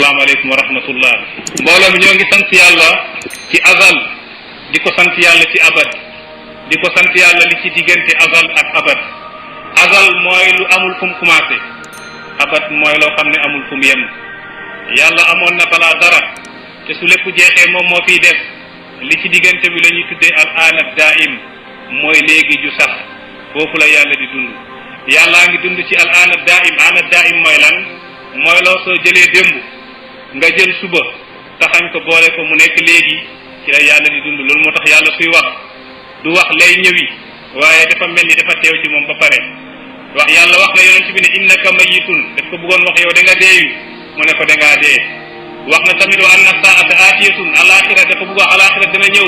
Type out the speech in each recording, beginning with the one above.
asalaamaaleykum wa rahmatullah. mbooloo mi ñoo ngi sant yàlla ci azal di ko sant yàlla ci abad di ko sant yàlla li ci diggante azal ak abad. azal mooy lu amul fu mu commencé, abad mooy loo xam ne amul fu mu yem. yàlla amoon na balaa dara te su lépp jeexee moom moo fiy def. li ci diggante bi la ñuy tuddee al aanat daim mooy léegi ju sax, foofu la yàlla di dund. yàllaa ngi dund ci al aanat daim. aanat daim mooy lan? mooy loo soo jëlee démb nga jël suba taxañ ko boole ko mu nekk léegi, ci la yàlla di dund. loolu moo tax yàlla suy wax du wax lay ñëwi, waaye dafa mel ni dafa teew ci moom ba pare wax. yàlla wax na yonent bi ne innaka mayitun, daf ko bëggoon wax yow da nga deewi, mu ne ko da ngaa dee. wax na tamit wa anna saata aatiyatun, alaxira dafa bëgg wax alaxira dana ñëw,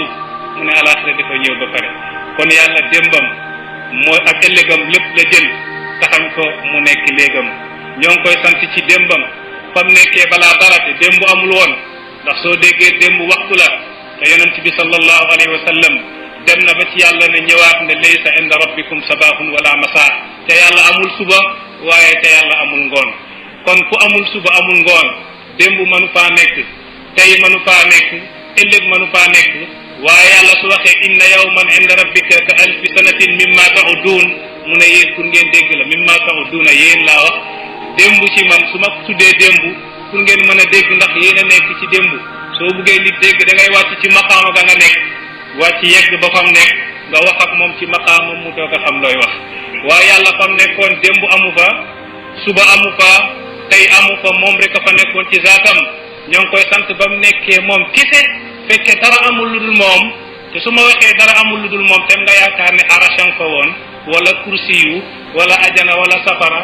mu ne alaxira dafa ñëw ba pare. kon yàlla démbam mooy ak ëllëgam lépp la jël taxañ ko mu nekk léegam. ñoo ngi koy sant ci démbam fam nekkee balaa dara te démb amul woon, ndax soo déggee démb waxtu la. te yonent bi sallallahu alayhi wa sallam dem na ba ci yàlla ne ñëwaat ne laysa inda rabbikum sabahun wala masa. te yàlla amul suba waaye te yàlla amul ngoon. kon ku amul suba amul ngoon, démb mënu faa nekk, tey mënu faa nekk, ëllëg mënu faa nekk. waaye yàlla su waxee inna yawman inda rabbika ka alfi sanatin mimma ta'udun, mu ne yéen pour ngeen dégg la mimma ta'uduna, yéen laa wax. démb ci man su ma tuddee démb pour ngeen mën a dégg ndax yéen a nekk ci démb. soo buggee nit dégg da ngay wàcc ci maqaama ga nga nekk, wàcc yegg ba fam nekk nga wax ak moom ci maqaama mu doog a xam looy wax. waaye yàlla fam nekkoon démb amu fa, suba amu fa, tey amu fa, moom rek a fa nekkoon ci zaatam. ñoo ngi koy sant ba mu nekkee moom kese, fekkee dara amul lu dul moom. te su ma waxee dara amul lu dul moom tem nga yaakaar ne arashan fa woon, wala kursiyu, wala ajana, wala safara.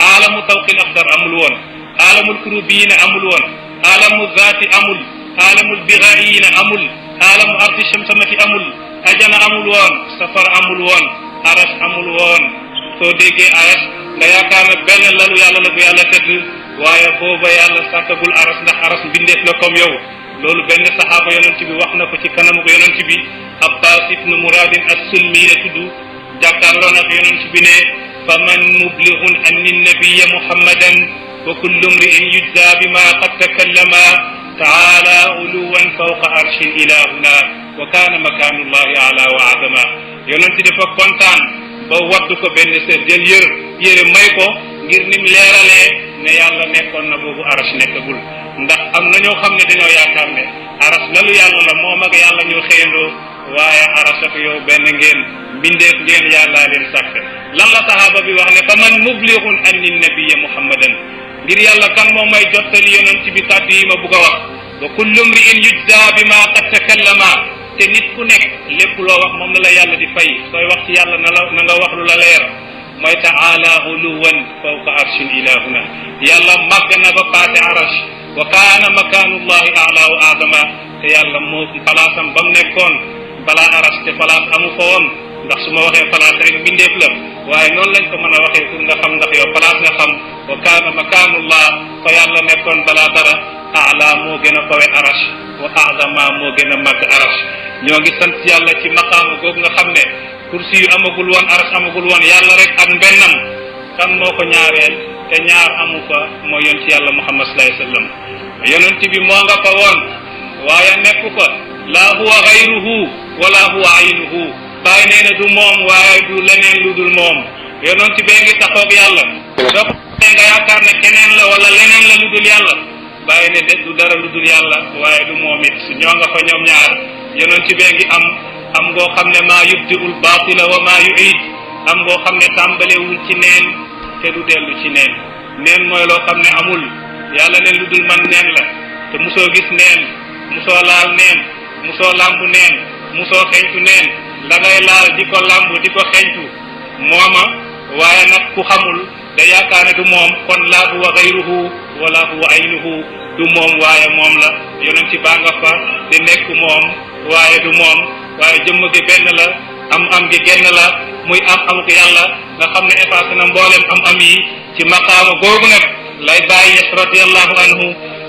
aalamu tawqil axdar amul woon, aalamul kurubiyiina amul woon, aalamu zaati amul, aalamul bigaayiina amul, aalamu ardi shamsamati amul, ajana amul woon, safara amul woon, aras amul woon. soo déggee aras nga yaakaar ne benn lalu yàlla la bu yàlla tëdd, waaye booba yàlla sàkkagul aras, ndax aras bindeef la comme yow. loolu benn saxaaba yonent bi wax na ko ci kanamu ko yonent bi. Abbas ibnu Muradin as-Sulmi la tudd, jàkkaarloo na ko yonent bi ne faman mublighun anni nabiyya muhammadan wa kullu mri'in yujza bima qad takallama taala uluwan fawqa arshi ilahuna wa kana makanullahi ala wa adama. yonent dafa kontaan ba waddu ko benn sër, jël yére may ko ngir nim leeralee ne yàlla nekkoon na boobu arash nekkagul. ndax am na ñoo xam ne dañoo yaakaar ne arash lalu yàlla la, moom ak yàlla ñoo xëyandoo, waaye arash ak yow benn ngeen, mbindeef ngeen, yàllaa leen sàkk. lan la sahaaba bi wax ne fa man mublighun anni nabiyya muhammadan, ngir yàlla kan moom may jottali yonent bi kàddu yi ma bugg a wax. wa kullu mri'in yujza bima qad takallama, te nit ku nekk lépp loo wax moom la yàlla di fay. sooy wax ci yàlla na nga wax lu la leer. mooy taala uluwan fawqa arshin ilahuna, yàlla màgg na ba paase arash. wa kaana makaanullahi ala wa adama, te yàlla moo palaasam ba mu nekkoon balaa arash, te palaas amu fa woon. ndax su ma waxee palaas rek mbindeef la, waaye noonu lañ ko mën a waxee pour nga xam ndax yow palaas nga xam. wa kaana makaanullah, fa yàlla nekkoon balaa dara, ala moo gën a kawe arash, wa adama moo gën a màgg arash. ñoo ngi sant yàlla ci maqaama googu nga xam ne kursi yu amagul woon, arash amagul woon, yàlla rek ak mbennam. kan moo ko ñaareel te ñaar amu fa, mooy yonent yàlla muhammad sallallahu alayhi wasallam. yonent bi moo nga fa woon waaye nekku fa. laa huwa gayruhu wala huwa aynuhu. bàyyi nee na du moom waaye du leneen lu dul moom. yonent bee ngi taxoog yàlla. soo ko nga yaakaar ne keneen la wala leneen la lu dul yàlla, bàyyi ne de du dara lu dul yàlla waaye du moom it. ñoo nga fa ñoom ñaar. yonent bee ngi am ngoo xam ne maa yubdiul baatila wa maa yu'iid, am ngoo xam ne tàmbalewul ci neen te du dellu ci neen. neen mooy loo xam ne amul. yàlla ne lu dul man neen la, te musoo gis neen, musoo laal neen, musoo làmbu neen, musoo xeñtu neen. la ngay laal di ko làmbu di ko xeñtu mooma, waaye nag ku xamul da yaakaar ne du moom. kon laa huwa gayruhu wala huwa aynuhu, du moom waaye moom la. yonent baa nga fa di nekk moom waaye du moom, waaye jëmm gi benn la, am gi genn la, muy amuk yàlla nga xam ne effacé na mboolem am yi. ci maqaama googu nag lay bàyyi Ñas radiyallahu anhu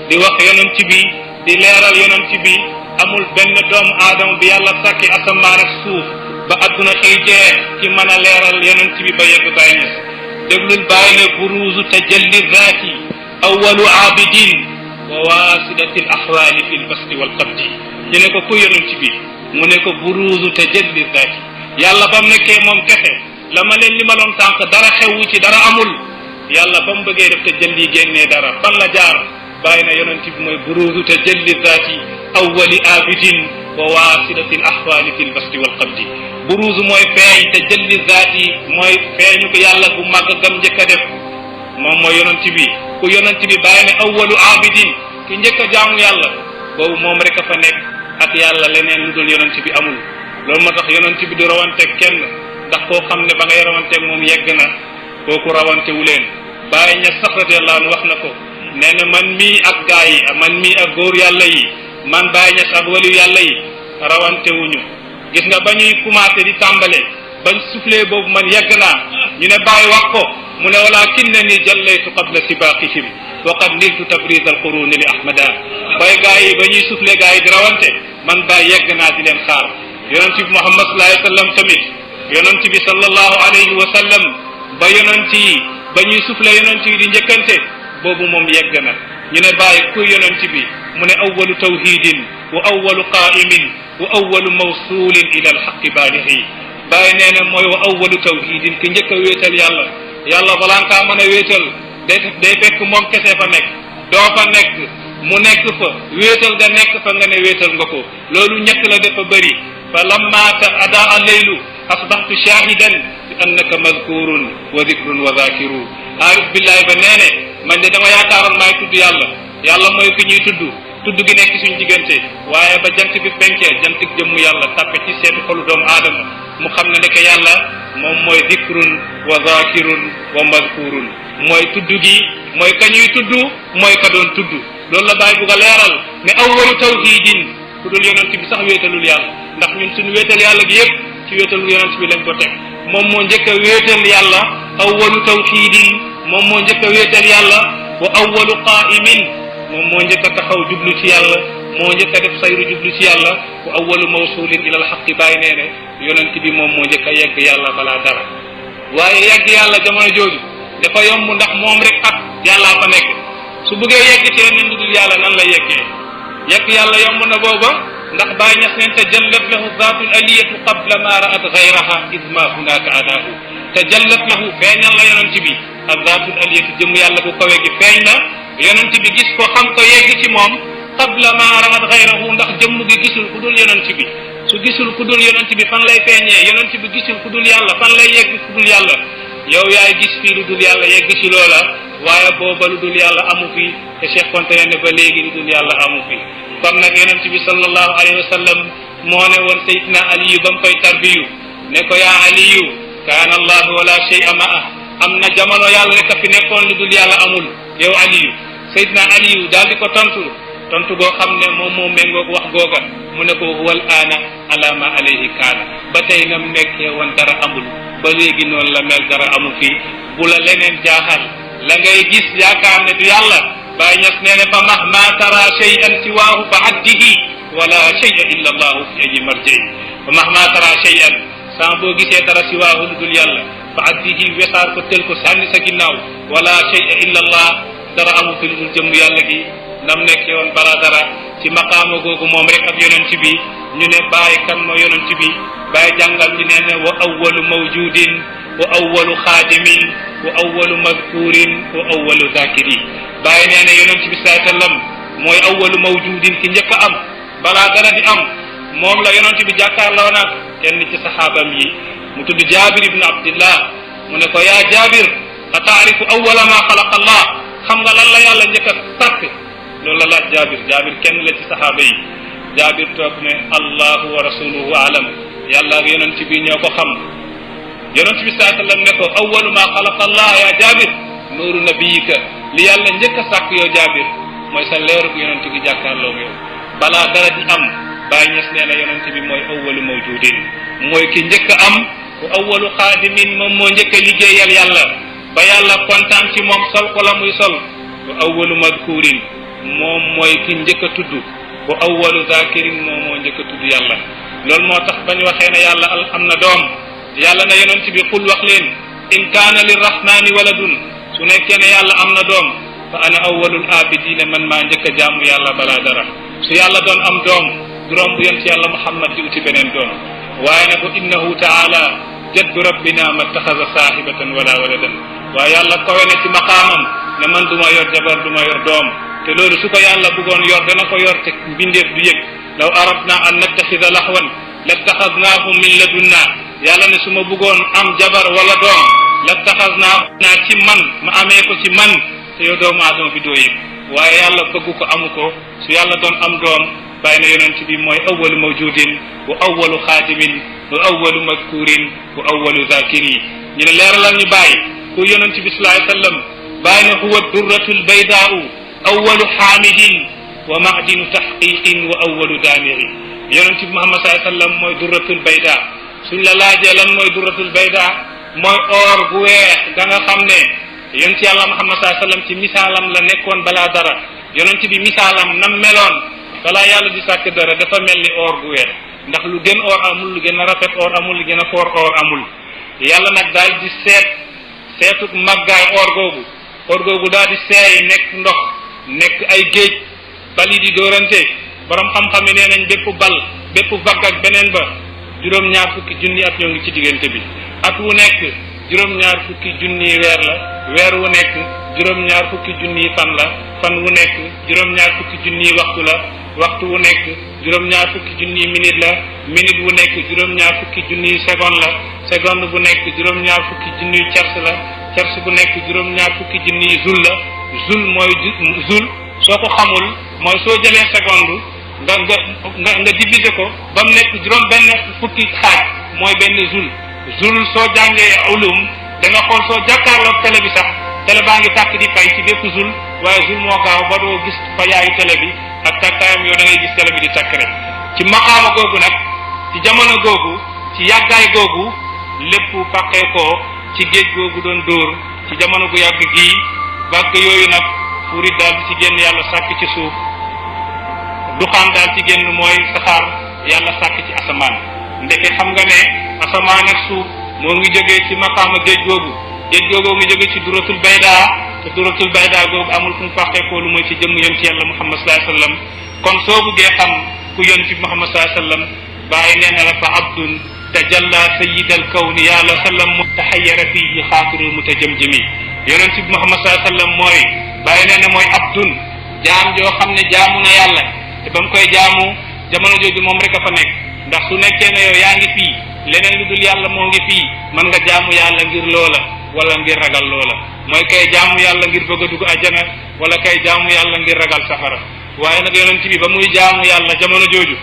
di wax yonent bi, di leeral yonent bi. amul benn doomu aadama bi yàlla sàkki asamaan ak suuf ba adduna xëy jeex ci mën a leeral yonent bi ba yegg Baay Ñas. déglul bàyyi ne buruuzu tajalli zaati awalu abidin wa wasidati al ahwali fi l basti wal qabdi ñu ne ko ku yonent bi mu ne ko buruuzu tajalli zaati yàlla ba mu nekkee moom kese la ma leen li ma doon tànk dara xewu ci dara amul yàlla ba mu bëggee def tajalli génnee dara fan la jaar bàyyi na yonent bi mooy buruuzu tajalli zaati awwali abidin wa wasidati al ahwali fi l basti wal qabdi buruuzu mooy feeñ tajalli zaati mooy feeñu ko yàlla bu màgg gam njëkk a def moom mooy yonent bi ku yonent bi bàyyi ne awwalu abidin ki njëkk a jaamu yàlla boobu moom rek a fa nekk ak yàlla leneen lu dul yonent bi amul loolu moo tax yonent bi du rawante kenn ndax koo xam ne ba ngay rawante moom yegg na kooku rawante wu leen bàyyi ña sax radiyallahu anhu wax na ko nee na man mii ak gaa yi man mii ak góor yàlla yi man bàyyi ñas ak waliyu yàlla yi rawante wuñu gis nga ba ñuy commencé di tàmbale bañ soufflé boobu man yegg naa ñu ne bàyyi wax ko mu ne walakinnani jallaytu qabla sibaqihim wa qad niltu tabrid al quruni li ahmada bay gaa yi ba ñuy soufflé gaa yi di rawante man bàyyi yegg naa di leen xaar yonent bi Muhammad sallallahu alayhi wa sallam tamit yonent bi sallallahu alayhi wa sallam ba yonent yi ba ñuy soufflé yonent yi di njëkkante boobu moom yegg na ñu ne bàyyi kuy yonent bi mu ne awwalu tawhidin wa awwalu qaimin wa awwalu mawsulin ila alxaqi baalihi bàyyi nee na mooy wa awwalu tawhidin ki njëkk a wéetal yàlla yàlla balaa ngaa mën a wéetal day fekk moom kese fa nekk doo fa nekk mu nekk fa wéetal nga nekk fa nga ne wéetal nga ko loolu ñett la dafa bëri fa lamma adaa leylu asbaxtu shahidan bi annaka mazkurun wa dikrun wa zakiru aarif billahi ba nee ne man de dama yaakaaroon maay tudd yàlla yàlla mooy ki ñuy tudd gi nekk suñu diggante waaye ba jant bi fenkee jant jëmm yàlla tàppe ci seetu xolu doomu aadama mu xam ne nekk yàlla moom mooy dikrun wa zakirun wa mazkurun mooy tudd gi mooy ka ñuy tudd mooy ka doon tudd loolu la bàyyi bugg a leeral ne awwalu tawhidin ku dul yonent bi sax wéetalul yàlla ndax ñun suñu wéetal yàlla gi yëpp ci wéetalul yonent bi lañ ko teg moom moo njëkk a wéetal yàlla awwalu tawhidin moom moo njëkk a wéetal yàlla wa awwalu qaimin moom moo njëkk a taxaw jublu ci yàlla moo njëkk a def sayru jublu ci yàlla wa awwalu mawsulin ila alxaqi bàyyi nee ne yonent bi moom moo njëkk a yegg yàlla balaa dara waaye yegg yàlla jamono jooju dafa yomb ndax moom rek ak yàllaa fa nekk su bëggee yegg ci leneen lu dul yàlla nan la yeggee yegg yàlla yomb na booba ndax bàyyi ñas neen tajallat lahu zaatul aliyatu qabla ma ra'at gayraha id ma hunaka adaahu tajallat lahu feeñal la yonent bi ak zaatul aliyatu jëm yàlla bu kawe gi feeñ na yonent bi gis ko xam ko yegg ci moom qabla ma ra'at gayrahu ndax jëmm gi gisul ku dul yonent bi su gisul ku dul yonent bi fan lay feeñee yonent bi gisul ku dul yàlla fan lay yegg ku dul yàlla yow yaay gis fii lu dul yàlla yegg ci loola waaye booba lu dul yàlla amu fi te Cheikh Konte ne ba léegi lu dul yàlla amu fi kon nag yonent bi sallallahu alayhi wa sallam moo ne woon Seydina Aliyu ba mu koy tarbiyu ne ko yaa Aliyu kaana allahu wala shay'a ma'a am na jamono yàlla rek a fi nekkoon lu dul yàlla amul yow Aliyu Seydina Aliyu daal di ko tontu goo xam ne moom moo méngoog wax googa mu ne ko huwal aana ala ma alayhi kaana ba tey nam nekkee woon dara amul ba léegi noonu la mel dara amu fi bu la leneen jaaxal la ngay gis yaakaar ne du yàlla Baay Ñas nee ne fa mahma tara shay'an siwaahu fa addihi wala shay'a illa allahu fi ayi marji'i fa mahma tara shay'an sans boo gisee dara siwaahu lu dul yàlla fa addihi wesaar ko tel ko sànni sa ginnaaw wala shay'a illa allah dara amu fi lu dul jëmm yàlla gi nam nekkee woon bala dara ci maqaama googu moom rek ak yonent bi ñu ne bàyyi kan moo yonent bi bàyyi jàngal ñu nee ne wa awwalu mawjudin wa awwalu xaadimin wa awwalu madkurin wa awwalu zakirin bàyyi nee ne yonent bi sallallahu alayhi wasallam mooy awwalu mawjudin ki njëkk a am balaa dara di am moom la yonent bi jàkkaarloo nag kenn ci saxaabam yi mu tudd Jaabir ibn Abdillah mu ne ko yaa Jaabir a taarifu awwala ma xalaqa Allah xam nga lan la yàlla njëkk a sàkk loolu la laaj Jaabir kenn la ci saxaaba yi Jaabir toog ne allahu wa rasuluhu alam yàlla ak yonent bi ñoo ko xam yonent bi sallallahu alayhi wasallam ne ko awwalu ma xalaqa Allah ya Jaabir nuuru nabiyika li yàlla njëkk a sàkk yow Jaabir mooy sa leeru yonent gi jàkkaarloo yow balaa dara di am Baay Ñas nee na yonent bi mooy awwalu mawjudin mooy ki njëkk a am wa awwalu xaadimin moom moo njëkk a liggéeyal yàlla ba yàlla kontaan ci moom sol ko la muy sol wa awwalu madkurin moom mooy ki njëkk a tudd wa awwalu zakirin moom moo njëkk a tudd yàlla loolu moo tax bañ waxee ne yàlla am na doom yàlla na yonent bi xul wax leen in kaana lirrahmani waladun su nekkee ne yàlla am na doom fa ana awwalul abidina man maa njëkk a jaamu yàlla balaa dara su yàlla doon am doom du romb yonent yàlla Muhammad di uti beneen doom waaye nag wa innahu taala jaddu rabbina ma taxasa saahibatan wala waladan waaye yàlla kawe na ci maqaamam ne man du ma yor jabar du ma yor doom te loolu su ko yàlla bëggoon yor dana ko yor te mbindeef du yëg law aradna an nattaxida laxwan lattaxadnaahu min ladunna yàlla ne su ma bëggoon am jabar wala doom lattaxadnaahu ci man ma amee ko ci man te yow doomu aadama bi doo yëg waaye yàlla bëgg ko amu ko su yàlla doon am doom bàyyi na yonent bi mooy awwalu mawjudin wa awwalu xaadimin wa awwalu madkurin wa awwalu zakiri ñu ne leeralal ñu bàyyi ku yonent bi sallallahu alayhi wa sallam bàyyi na huwa durratul baydaau awwalu xaamidin wa mahdinu taxqiqin wa awwalu daamiri yonent bi Muhammad sallallahu alayhi wa sallam mooy durratul bayda suñ la laajee lan mooy durratul bayda mooy or bu weex da nga xam ne yonent yàlla Muhammad sallallahu alayhi wa sallam ci misaalam la nekkoon balaa dara yonent bi misaalam nam meloon balaa yàlla di sàkk dara dafa mel ni or bu weex ndax lu gën or amul lu gën a rafet or amul lu gën a foor or amul yàlla nag daal di seetuk màggaay or googu daal di seey nekk ndox nekk ay géej bali di dóorante borom xam-xam yi nee nañ bépp vague ak beneen ba juróom-ñaar fukki junni at ñoo ngi ci diggante bi at wu nekk juróom-ñaar fukki junni weer la weer wu nekk juróom-ñaar fukki junni fan la fan wu nekk juróom-ñaar fukki junni waxtu la waxtu wu nekk juróom-ñaar fukki junni minute la minute wu nekk juróom-ñaar fukki junni seconde la seconde bu nekk juróom-ñaar fukki junni cerce la cerce bu nekk juróom-ñaar fukki junni zul la zul mooy zul soo ko xamul mooy soo jëlee seconde nga diviser ko ba mu nekk juróom benn fukki xaaj mooy benn zul soo jàngee ulum da nga xool soo jàkkaarloog télé bi sax télé baa ngi tàkk di fay ci bépp zul waaye zul moo gaaw ba doo gis fa yaayu télé bi ak tàkkaayam yow da ngay gis télé bi di tàkk rek ci maqaama googu nag ci jamono googu ci yàggaay googu lépp fàqee ko ci géej googu doon dóor ci jamono gu yàgg gii vague yooyu nag furit daal di ci génn yàlla sàkk ci suuf duxaan daal ci génn mooy saxaar yàlla sàkk ci asamaan ndeke xam nga ne asamaan ak suuf moo ngi jógee ci maqaama géej googu ngi jógee ci duratul bayda te duratul bayda googu amul fu mu fàqeekoo lu mooy ci jëmm yonent yàlla Muhammad sallallahu alayhi wa sallam kon soo buggee xam ku yonent bi Muhammad sallallahu alayhi wa sallam bàyyi nee na la fa abdun tajalla sayyidal kawni yàlla sallam mu taxayyara fihi xaatirul mutajamjimi yonent bi Muhammad sallallahu alayhi wa sallam mooy bàyyi nee na mooy abdun jaam joo xam ne jaamu na yàlla te ba mu koy jaamu jamono jooju moom rek a fa nekk ndax su nekkee ne yow yaa ngi fii leneen lu dul yàlla moo ngi fii mën nga jaamu yàlla ngir loola wala ngir ragal loola mooy kay jaamu yàlla ngir bëgg a dugg àjjana wala kay jaamu yàlla ngir ragal safara waaye nag yonent bi ba muy jaamu yàlla jamono jooju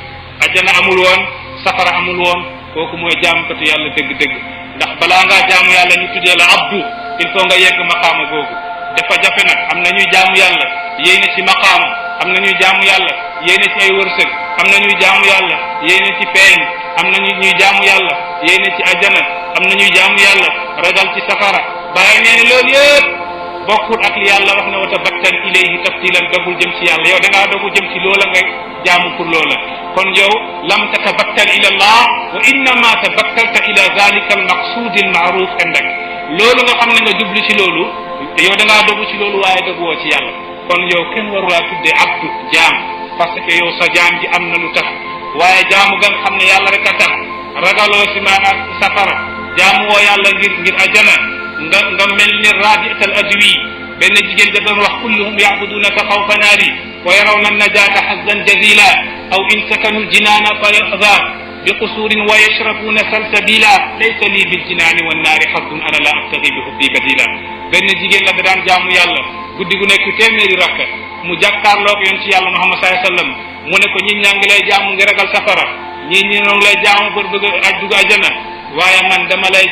àjjana amul woon safara amul woon kooku mooy jaamukatu yàlla dëgg-dëgg ndax balaa ngaa jaamu yàlla ñu tuddee la abdu il faut nga yegg maqaama googu dafa jafe nag am na ñuy jaamu yàlla yéy na ci maqaama am na ñuy jaamu yàlla yéy na ci ay wërsëg am na ñuy jaamu yàlla yéy na ci feeñ am na ñuy jaamu yàlla yéy na ci ajjana am na ñuy jaamu yàlla ragal ci safara bàyyi nee ne loolu yëpp bokkul ak li yàlla wax ne wa tabattal ilayhi taftilan dogul jëm ci yàlla yow da ngaa dogu jëm ci loola nga jaamu pour loola kon yow lam tatabattal ila allah wa innama tabattalta ila zalika al maqsud al ma'ruf indak loolu nga xam ne nga jublu ci loolu te yow da ngaa dogu ci loolu waaye doguwoo ci yàlla kon yow kenn warulaa tuddee abdu jaam parce que yow sa jaam ji am na lu tax waaye jaamu nga xam ne yàlla rek a tax ragaloo si maanaam safara jaamu woo yàlla ngir ajana nga mel ni rabiatal adwi benn jigéen da doon wax kulluhum yaabudunaka xawfa naari wa yarawna najata hazan jazila aw in sakanu ljinaana fa yaxza bi qusurin wa yashrabuna salsabila laysa lii biljinaani wannaari xaddun ana la abtagi bi hubbi badila benn jigéen la da daan jaamu yàlla guddi gu nekk téeméeri rakka mu jàkkaarloog yoon ci yàlla Muhammad sallallahu alayhi wa sallam mu ne ko ñi ñaa ngi lay jaamu ngi ragal safara ñii ñi ngi lay jaamu pour bëgg a dugg ajjana waaye man damay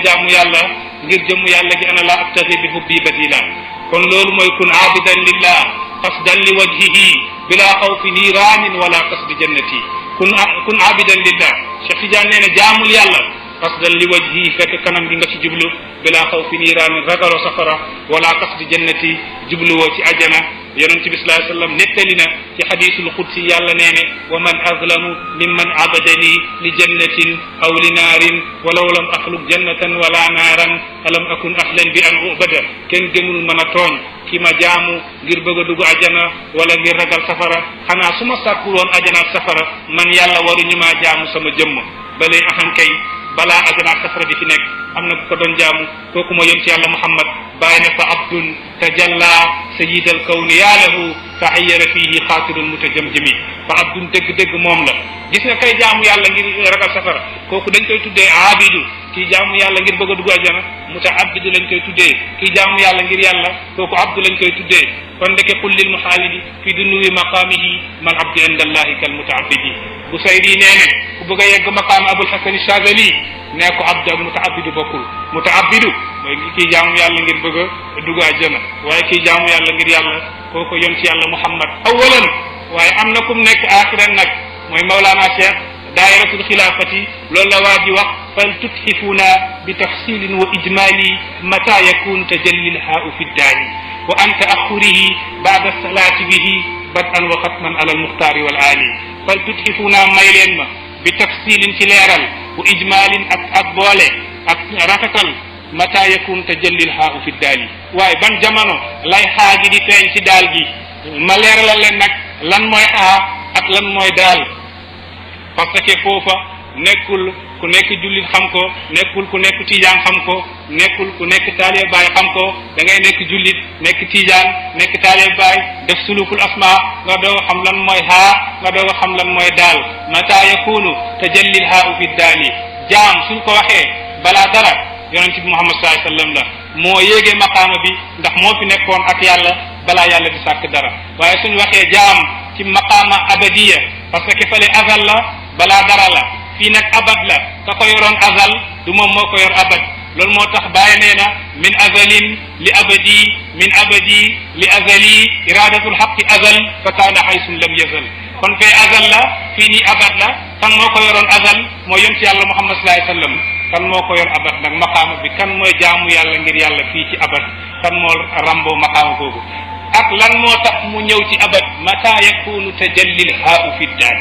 jaamu yàlla ngir jëmu yàlla gi ana la abtagi bi hubbi badila kon loolu mooy kun aabidan lillah qasdan li wajhihi bila xawfi niiraanin wala qasdi jannati kun aabidan lillah Cheikh Tidiane nee na jaamul yàlla qasdan li wajhihi fekk kanam gi nga ci jublu bila xawfi niiraanin ragaloo safara wala qasdi jannati jubluwoo ci ajjana yonent bi sallallahu alayhi wa sallam nettali na ci xadisul xudsi yàlla nee ne wa man azlamu mimman abadani li jannatin aw li naarin walaw lam axluq jannatan wala naaran alam akun ahlan bi an ubada kenn gënul mën a tooñ ki ma jaamu ngir bëgg a dugg ajana wala ngir ragal safara xanaa su ma sàkkul woon ajana ak safara man yàlla waruñu maa jaamu sama jëmm balay axankay balaa ajana ak safara di fi nekk am na ku ko doon jaamu kooku moo yonent yàlla Muhammad bàyyi ne fa abdun tajalla sayidal kawni yaalahu taxayyara fihi xaatirul mutajamjimi fa abdun dëgg-dëgg moom la gis nga kay jaamu yàlla ngir ragal safara kooku dañ koy tuddee aabidu kii jaamu yàlla ngir bëgg a dugg ajana mutaabbidu lañ koy tuddee kii jaamu yàlla ngir yàlla kooku abdu lañ koy tuddee kon ndeke qul lil muxaalidi fi dunuwi maqaamihi man abdu inda allahi kal mutaabidi bu sayri nee ne ku bëgg a yegg maqaam abul hasan Chazali nee ko abdu ak mutaabidu bokkul mutaabidu mooy kii jaamu yàlla ngir bëgg a dugg ajana waaye kii jaamu yàlla ngir yàlla kooku yon ci yàlla Muhammad awalan waaye am na kum nekk axiran nag mooy Mawlana Cheikh daayiratul xilaafati loolu la waa ji wax fal tutxifuuna bi tafsilin wa ijmali mata yakun tajallil haau fi ddaani wa an taaxurihi baada salaati bihi badan wa xatman ala almuxtaari wal aali fal tutxifuuna may leen ma bi tafsilin ci leeral wa ijmalin ak boole ak rafetal mata yakun tajallil haau fi ddaali waaye ban jamono lay xaa gi di feeñ ci daal gi ma leeralal leen nag lan mooy xaa ak lan mooy daal parce que foofa nekkul ku nekk jullit xam ko nekkul ku nekk tijaan xam ko nekkul ku nekk taalibe baay xam ko da ngay nekk jullit nekk tijaan nekk taalibe baay def sulukul asma nga doog a xam lan mooy haa nga doog a xam lan mooy daal mata yakunu tajallil haa fi daali jaam suñ ko waxee balaa dara yonent bi Muhammad sallallahu alayhi wasallam la moo yéegee maqaama bi ndax moo fi nekkoon ak yàlla balaa yàlla di sàkk dara waaye suñ waxee jaam ci maqaama abadiya parce que fale azal la balaa dara la fii nag abad la ka ko yoroon azal du moom moo ko yor abad loolu moo tax bàyyi nee na min azalin li abadi min abadi li azali iradatul xaqi azal fa kaana xaysun lam yazal kon fee azal la fii nii abad la kan moo ko yoroon azal moo yonent yàlla Muhammad sallallahu alayhi wasallam kan moo ko yor abad nag maqaama bi kan mooy jaamu yàlla ngir yàlla fii ci abad kan moo ramboo maqaama boobu ak lan moo tax mu ñëw ci abad mata yakunu tajallil haau fi daal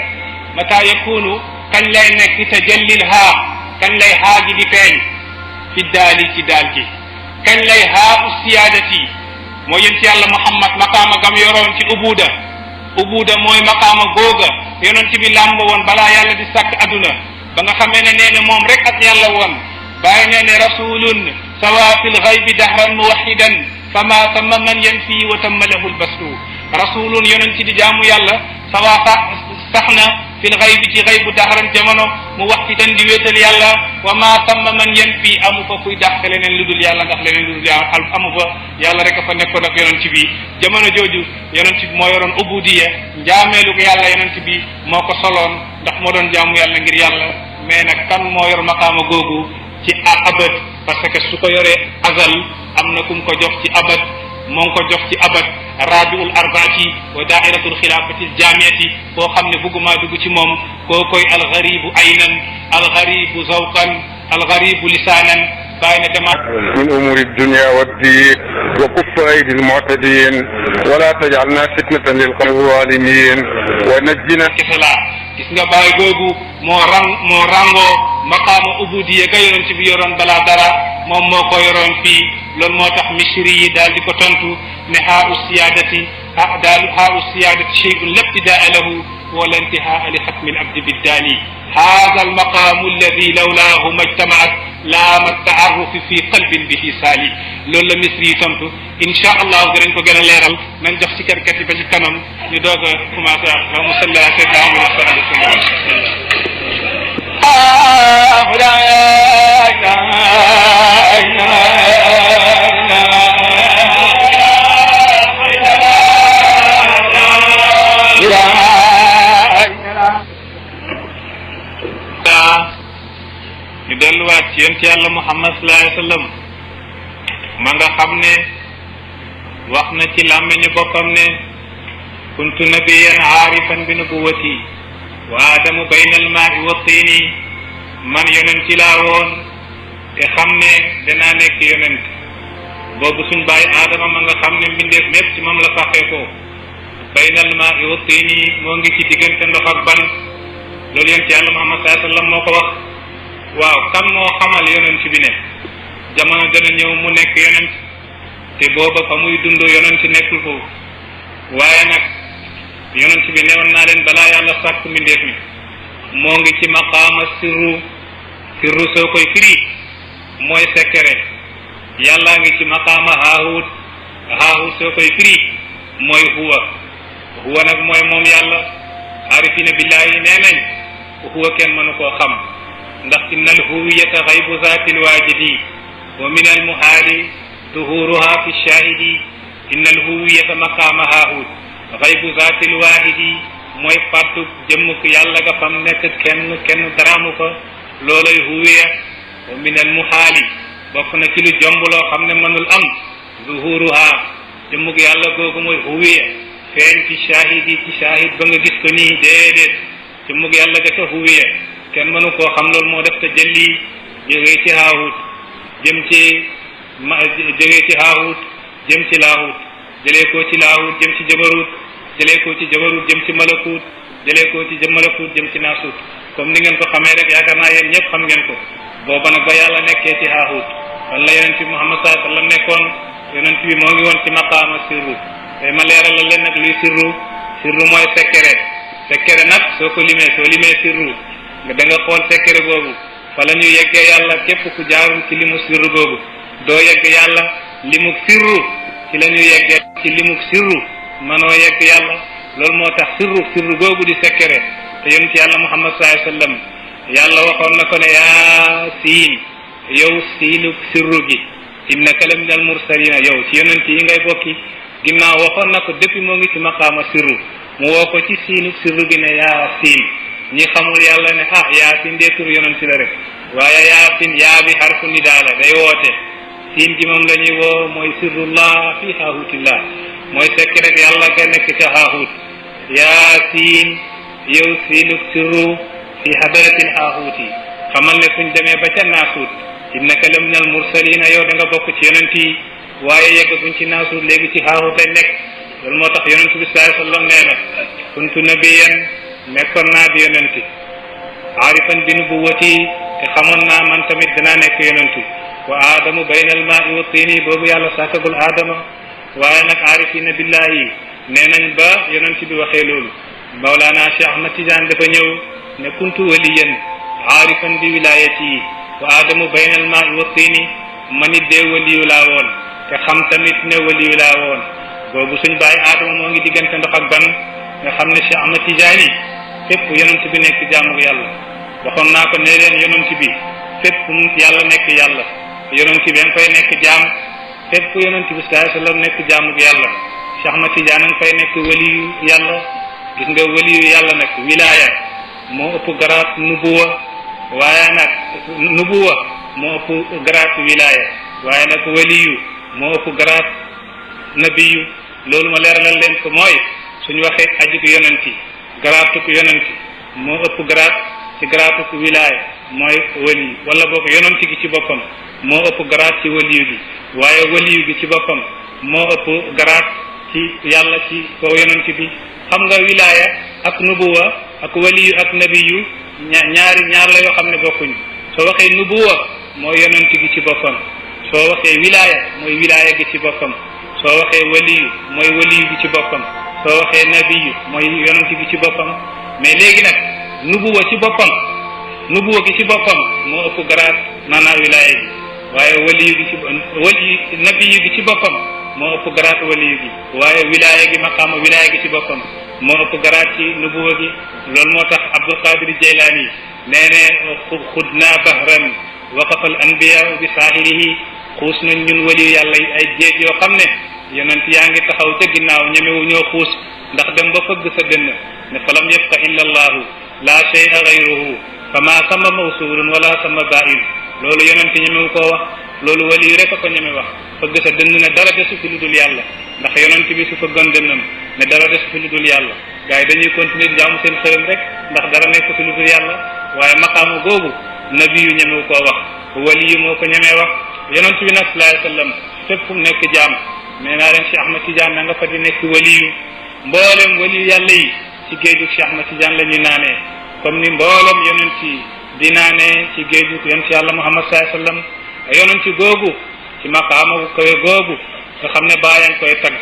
mata yakunu kañ lay nekk tajallil haa kañ lay haa gi di feeñ fi daali ci daal gi kañ lay haau siyaadati moo yent yàlla Muhammad maqaama gam yoroon ci ubuda mooy maqaama googa yonent bi làmb woon balaa yàlla di sàkk aduna ba nga xamee ne nee ne moom rek ak yàlla woon bàyyi nee ne rasulun sawa fil ghaybi dahran muwahidan fama tamma man yanfi wa tamma lahu lbasru rasulun yonent di jaamu yàlla sawa sax na fil ghaybi ci ghaybu dahran jamono muwahidan di wéetal yàlla wa ma tamma man yanfi amu fa kuy dàq leneen lu dul yàlla ndax leneen lu dul yàlla amu fa yàlla rek a fa nekkoon ak yonent bi jamono jooju yonent bi moo yoroon ubudiya njaameelu ko yàlla yonent bi moo ko soloon ndax moo doon jaamu yàlla ngir yàlla mais nag kan moo yor maqaama googu ci abad parce que su ko yoree azal am na kum ko jox ci abad moo ngi ko jox ci abad rabiul arbaati wa daairatul xilaafati jaamiati koo xam ne bëgguma dugg ci moom koo koy alxaribu aynan alxaribu zawqan alxaribu lisaanan bàyyi na dama min umuri dunia waddin wa kuffa aydi almu'tadin wala tajalna fitnatan lil qawmi zalimin wa najjina kisala gis nga bàyyi googu moo rangoo maqaama ubudiya ga yoroon ci bi yoroon balaa dara moom moo ko yoroon fii loolu moo tax misri yi daal di ko tontu ne haau siyadati haau siyadati shay'un la ibtidaa lahu wala intihaa li xatmi al abdi biddaani hada al maqaamu alladi lawlaahu majtamaat laama taarufi fi qalbin bihi saali loolu la misri yi tontu incha allah dinañ ko gën a leeral nañ jox ci kërkat yi ba ci kanam ñu doog a commencé wax allahumma salli ala sayyidina Muhammad ñu delluwaat ci yonent yàlla Muhammad sallallahu alayhi wa sallam ma nga xam ne wax na ci làmmiñu boppam ne kuntu nabiyan aarifan bi nubuwati wa aadamu bayna almaai wa tiini man yonent ci laa woon te xam ne danaa nekk yonent boobu suñ bàyyi aadama ma nga xam ne mbindeef mépp ci moom la fàqee ko baynal maa'i wa tiini moo ngi ci diggante ndox ak ban loolu yonent yàlla Muhammad sallallahu alayhi wa sallam moo ko wax. waaw kan moo xamal yonent bi ne jamono dana ñëw mu nekk yonent te booba fa muy dund yonent nekkul foofu waaye nag yonent bi newoon naa leen balaa yàlla sàkk mbindeef mi moo ngi ci maqaama sirru soo koy firi mooy secret yàllaa ngi ci maqaama haahut soo koy firi mooy huwa nag mooy moom yàlla aarifina billaahi nee nañ huwa kenn mënu koo xam ndax innal huwiyata xaybu zaatil waajidi wa min al muhaali duhuruha fi shahidi innal huwiyata maqaama haahut xaybu zaatil waahidi mooy fàttu jëmmuk yàlla ga fam nekk kenn daraamu ko looloy huwiya wa min al muhaali bokk na ci lu jomb loo xam ne mënul am duhuruha jëmmuk yàlla googu mooy huwiya feeñ ci shahid ba nga gis ko nii déedéet jëmmuk yàlla ga ca huwiya kenn mënu koo xam loolu moo def te jëlli jógee ci haahut jëm ci haahut jëm ci laahut jëlee koo ci laahut jëm ci jabarut jëlee koo ci jabarut jëm ci malakut jëlee koo ci malakut jëm ci naasut comme ni ngeen ko xamee rek yaakaar naa yéen ñëpp xam ngeen ko booba nag ba yàlla nekkee ci haahut fan la yonent bi Muhammad sallallahu alayhi wa sallam nekkoon yonent bi moo ngi woon ci maqaama sirru tey ma leeral la leen nag luy sirru mooy secret nag soo limee sirru da nga xool secret boobu fa la ñu yeggee yàlla képp ku jaarul ci limu sirru boobu doo yegg yàlla limuk sirru ci la ñu yeggee ci limuk sirru manoo yegg yàlla loolu moo tax sirru boobu di secret te yonent yàlla Muhammad sallallahu alayhi wa sallam yàlla waxoon na ko ne yaa siin yow siinuk sirru gi innaka la minal mursalina yow ci yonent yi ngay bokki ginnaaw waxoon na ko depuis moo ngi ci maqaama sirru mu woo ko ci siinuk sirru gi ne yaa siin ñi xamul yàlla ne yaasin dee tur yonent la rek waaye yaasin yaa bi xarfu nidaa la day woote siin gi moom la ñuy woo mooy sirrullah fi haahutillah mooy sekk rek yàlla nga nekk ca haahut yaasin yow siinuk sirru fi hadaratil haahuti xamal ne suñ demee ba ca naasut innaka la minal mursalina yow da nga bokk ci yonent yi waaye yeggaguñ ci naasut léegi ci haahut lañ nekk loolu moo tax yonent bi sallallahu alayhi wa sallam nee na kuntu nabiyan nekkoon naa di yonent aarifan bi nubuwati te xamoon naa man tamit dinaa nekk yonent wa aadamu baynal maa'i wa tiini boobu yàlla sàkkagul aadama waaye nag aarifina billahi nee nañ ba yonent bi waxee loolu Mawlana Cheikh Ahmad Tidiane dafa ñëw ne kuntu waliyan aarifan bi wilayati wa aadamu baynal maa'i wa tiini man it dee waliyu laa woon te xam tamit ne waliyu laa woon boobu suñ bàyyi aadama moo ngi diggante ndox ak ban nga xam ne Cheikh Ahmad Tidiane fépp yonent bi nekk jaamu yàlla waxoon naa ko ne leen yonent bi fépp yàlla nekk yàlla yonent bi nga fay nekk jaam fépp yonent bi sallallahu alayhi wa sallam nekk jaamu yàlla Cheikh Ahmad Tidiane nga fay nekk waliyu yàlla gis nga waliyu yàlla nag wilaya moo ëpp garaat nubuwa waaye nag nubuwa moo ëpp garaat wilaya waaye nag waliyu moo ëpp garaat nabiyu loolu ma leeralal leen ko mooy suñu waxee ajug yonent yi garaatuk yonent moo ëpp garaat ci garaatuk wilaaya mooy waliyu wala boog yonent gi ci boppam moo ëpp garaat ci waliyu gi waaye waliyu gi ci boppam moo ëpp garaat ci yàlla ci kaw yonent bi xam nga wilaaya ak nubuwa ak waliyu ak nabiyu ñaar la yoo xam ne bokkuñu soo waxee nubuwa mooy yonent gi ci boppam soo waxee wilaaya mooy wilaaya gi ci boppam soo waxee waliyu mooy waliyu gi ci boppam soo waxee nabiyu mooy yonent gi ci boppam mais léegi nag nubuwa ci boppam nubuwa gi ci boppam moo ëpp garaat maanaam wilaaya gi waaye waliyu gi ci nabiyu gi ci boppam moo ëpp garaat waliyu gi waaye wilaaya gi maqaama wilaaya gi ci boppam moo ëpp garaat ci nubuwa gi loolu moo tax Abdul Qadir Jeylaani nee ne xudna bahran waqafa al anbiyaa bi saahilihi xuus nañ ñun waliyu yàlla yi ay géej yoo xam ne yonent yaa ngi taxaw ca ginnaaw ñemewu ñoo xuus ndax dem ba fëgg sa dënn ne falam yabqa illa allahu la shay'a ghayruhu fama sama mawsulun wala sama ba'in loolu yonent ñemewu koo wax loolu waliyu rek a ko ñeme wax fëgg sa dënn ne dara desu fi lu dul yàlla ndax yonent bi su fëggoon dënnam ne dara desu fi lu dul yàlla gars yi dañuy continuer jaamu seen xërëm rek ndax dara nekk fi lu dul yàlla waaye maqaamu googu nabiyu ñemewu koo wax waliyu moo ko ñemee wax yonent bi nag sallallahu alayhi wasallam fépp fu mu nekk jaam nee naa leen Cheikh Ahmad Tidiane na nga fa di nekk waliyu mboolem waliyu yàlla yi ci géeju Cheikh Ahmad Tidiane la ñuy naanee comme ni mboolem yonent yi di naanee ci géeju yonent yàlla Muhammad sallallahu alayhi wasallam yonent googu ci maqaama bu kawe googu nga xam ne bàyyan koy tag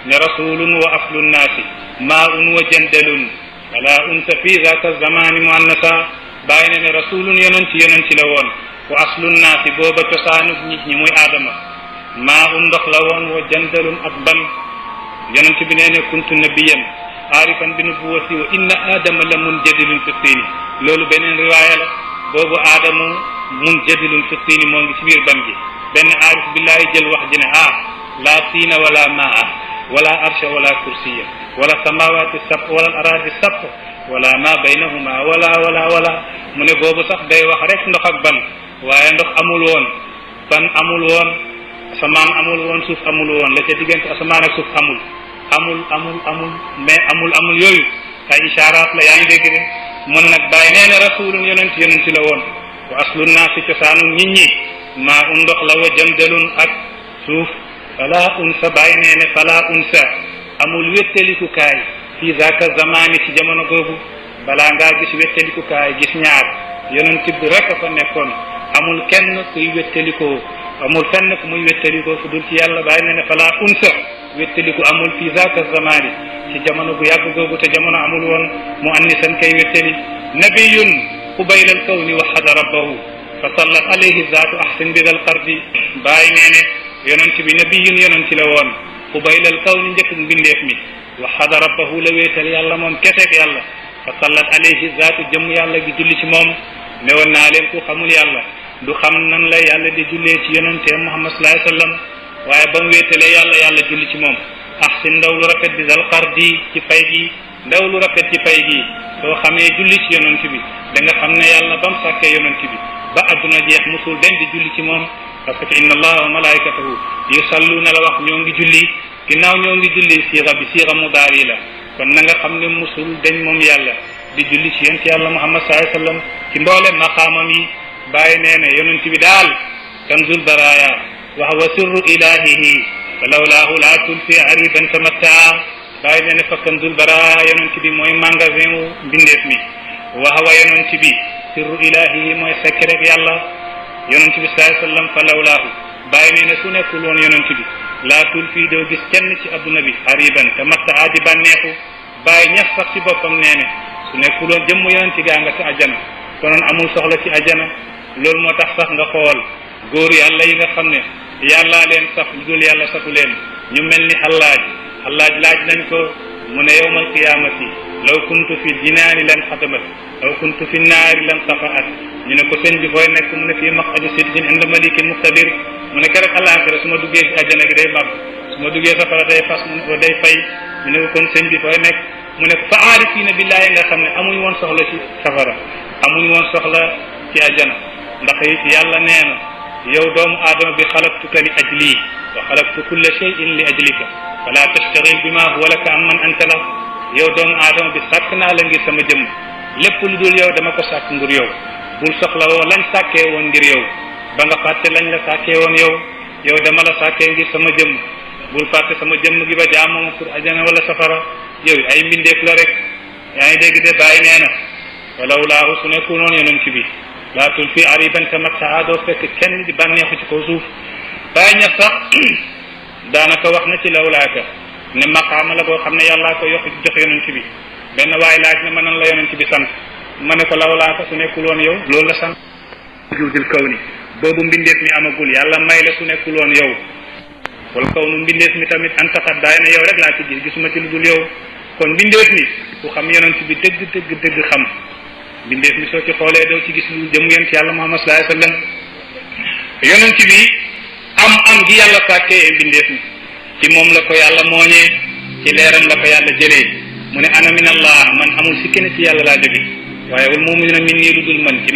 ne rasulun wa aflun naasi maa'un wa jandalun wala unsa fi zaka zamani muannasa bàyyi ne ne rasulun yonent la woon wa aslun naasi booba cosaanu nit ñi muy aadama maa'un ndox la woon wa jandalun ak ban yonent bi nee ne kuntu nabiyan aarifan bi nubuwati wa inna aadama la munjadilun fi tiini loolu beneen riwaaya la boobu aadamu munjadilun fi tiini moo ngi ci biir ban gi benn aarif billahi jël wax ji ne la tiina wala maa wala arsha wala kursiya wala samawati sab wala aradi sab wala ma baynahuma wala mu ne boobu sax day wax rek ndox ak ban waaye ndox amul woon ban amul woon asamaan amul woon suuf amul woon la ca diggante asamaan ak suuf amul mais amul yooyu ay ishaaraat la yaa ngi dégg de mun nag bàyyi nee na rasulun yonent la woon wa aslun naasi cosaanu nit ñi maa un ndox la wa jandalun ak suuf fala unsa bàyyi nee ne fala unsa amul wéttalikukaay fii zaka zamani ci jamono googu balaa ngaa gis wéttalikukaay gis ñaar yonent bi rek a fa nekkoon amul kenn kuy wéttalikoo amul fenn ku muy wéttalikoo fu dul ci yàlla bàyyi nee ne fala unsa wéttaliku amul fii zaka zamani ci jamono bu yàgg googu te jamono amul woon mu annisan kay wéttali nabiyun qubayla al kawni waxada rabbahu fa sallat alayhi zaatu ahsin bidal qardi bàyyi nee ne yonent bi nabiyun yonent la woon qubaylal kawni njëkk mbindeef mi waxada rabbahu la wéetal yàlla moom keseeg yàlla fa sallat alayhi zaatu jëmm yàlla gi julli ci moom ne woon naa leen ku xamul yàlla du xam nan la yàlla di jullee ci yonente Muhammad sallallahu alayhi wasallam waaye ba mu wéetalee yàlla julli ci moom ahsin ndaw lu rafet bi dal qardi ci pay gi ndaw lu rafet ci pay gi soo xamee julli ci yonent bi da nga xam ne yàlla ba mu sàkkee yonent bi ba adduna jeex musul den di julli ci moom parce que inna allaha wa malaikatahu yusalluna la wax ñoo ngi julli ginnaaw ñoo ngi julli siixa mudaari la kon na nga xam ne musul dañ moom yàlla di julli ci yonent yàlla Muhammad sallallahu alayhi wasallam ci mboole maqaamam yi bàyyi nee ne yonent bi daal kanzul baraya wa huwa sirru ilahihi fa lawlaahu la tulfi ariban tamattaa bàyyi nee ne fa kanzul baraya yonent bi mooy magasin wu mbindeef mi wa huwa yonent bi sirru ilahihi mooy secret yàlla yonent bi sallallahu alayhi wasallam fa lawlaahu bàyyi nee ne su nekkul woon yonent bi laatul fii doo gis kenn ci adduna bi hariban te matta di bànneexu bàyyi ñax sax ci boppam nee ne su nekkul woon jëmm yonent gaa nga ci ajjana konoon amul soxla ci ajjana loolu moo tax sax nga xool góor yàlla yi nga xam ne yàllaa leen saf lu dul yàlla safu leen ñu mel ni xallaaj laaj nañ ko mu ne yawmal qiyaamati law kuntu fi jinaani lan xatamat law kuntu fi naari lan tafaat ñu ne ko sëñ bi fooy nekk mu ne fii maqadi sidqin inda malikin muqtadir mu ne keroog àllaaxira su ma duggee ci àjjana gi day màbb su ma duggee safara day fas mu ne ko day fay ñu ne ko kon sëñ bi fooy nekk mu ne ko fa aarifiina billaahi nga xam ne amuñ woon soxla ci safara amuñ woon soxla ci àjjana ndax yàlla nee na yow doomu aadama bi xalaqtuka li ajli wa xalaqtu kulla shay'in li ajlika fala tastaghil bima huwa laka amman anta la yow doomu aadama bi sàkk naa la ngir sama jëmm lépp lu dul yow dama ko sàkk ngir yow bul soxla woo lañ sàkkee woon ngir yow ba nga fàtte lañ la sàkkee woon yow dama la sàkkee ngir sama jëmm bul fàtte sama jëmm gi ba jaamoo pour ajana wala safara yow ay mbindeef la rek yaa ngi dégg de bàyyi nee na walawlaahu su nekkul noonu yonent bi laatul fi ariban tamatta doo fekk kenn di bànneexu ci kaw suuf bàyyi ña sax daanaka wax na ci lawlaaka ne maqaama la boo xam ne yàllaa ko jox yonent bi benn waay laaj ne ma nan la yonent bi sant ma ne ko lawlaaka su nekkul woon yow loolu la sant wujudil kawni boobu mbindeef mi amagul yàlla may la su nekkul woon yow wal kawnu mbindeef mi tamit antaxat daay ne yow rek laa ci gis gisuma ci lu dul yow kon mbindeef mi ku xam yonent bi dëgg xam mbindeef mi soo ci xoolee doo ci gis lu jëm yonent yàlla Muhammad sallallahu alayhi wasallam yonent bi am gi yàlla sàkkee mbindeef mi ci moom la ko yàlla mooñee ci leeram la ko yàlla jëlee mu ne ana min allah man amul si kenn ci yàlla laa jóge waaye wal mu'minuna minni lu dul man ci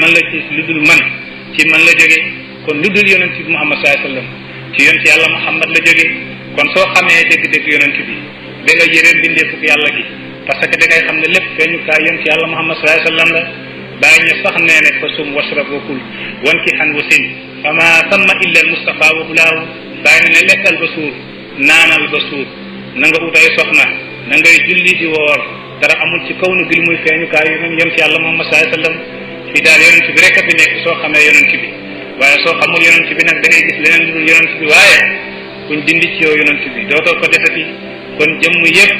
man la jóge kon lu dul yonent bi Muhammad sallallahu alayhi wasallam ci yonent yàlla Muhammad la jóge kon soo xamee dëgg-dëgg yonent bi da nga yëree mbindeefuk yàlla gi parce que da ngay xam ne lépp feeñu kaay yonent yàlla Muhammad sallallahu alayhi wasallam la bàyyi ñu sax nee ne fa sum washrab wa kul wanki han wasin fama samma illa al mustafa wa bulaahu bàyyi ne lekkal ba suur naanal ba suur na nga utay soxna na ngay julli di woor dara amul ci kaw nu gil muy feeñukaay yu yem ci yàlla Muhammad sallallahu alayhi wasallam fii daal yonent bi rek a fi nekk soo xamee yonent bi waaye soo xamul yonent bi nag da ngay gis leneen lu dul yonent bi waaye kuñ dindi ci yow yonent bi dootoo ko defati kon jëmm yëpp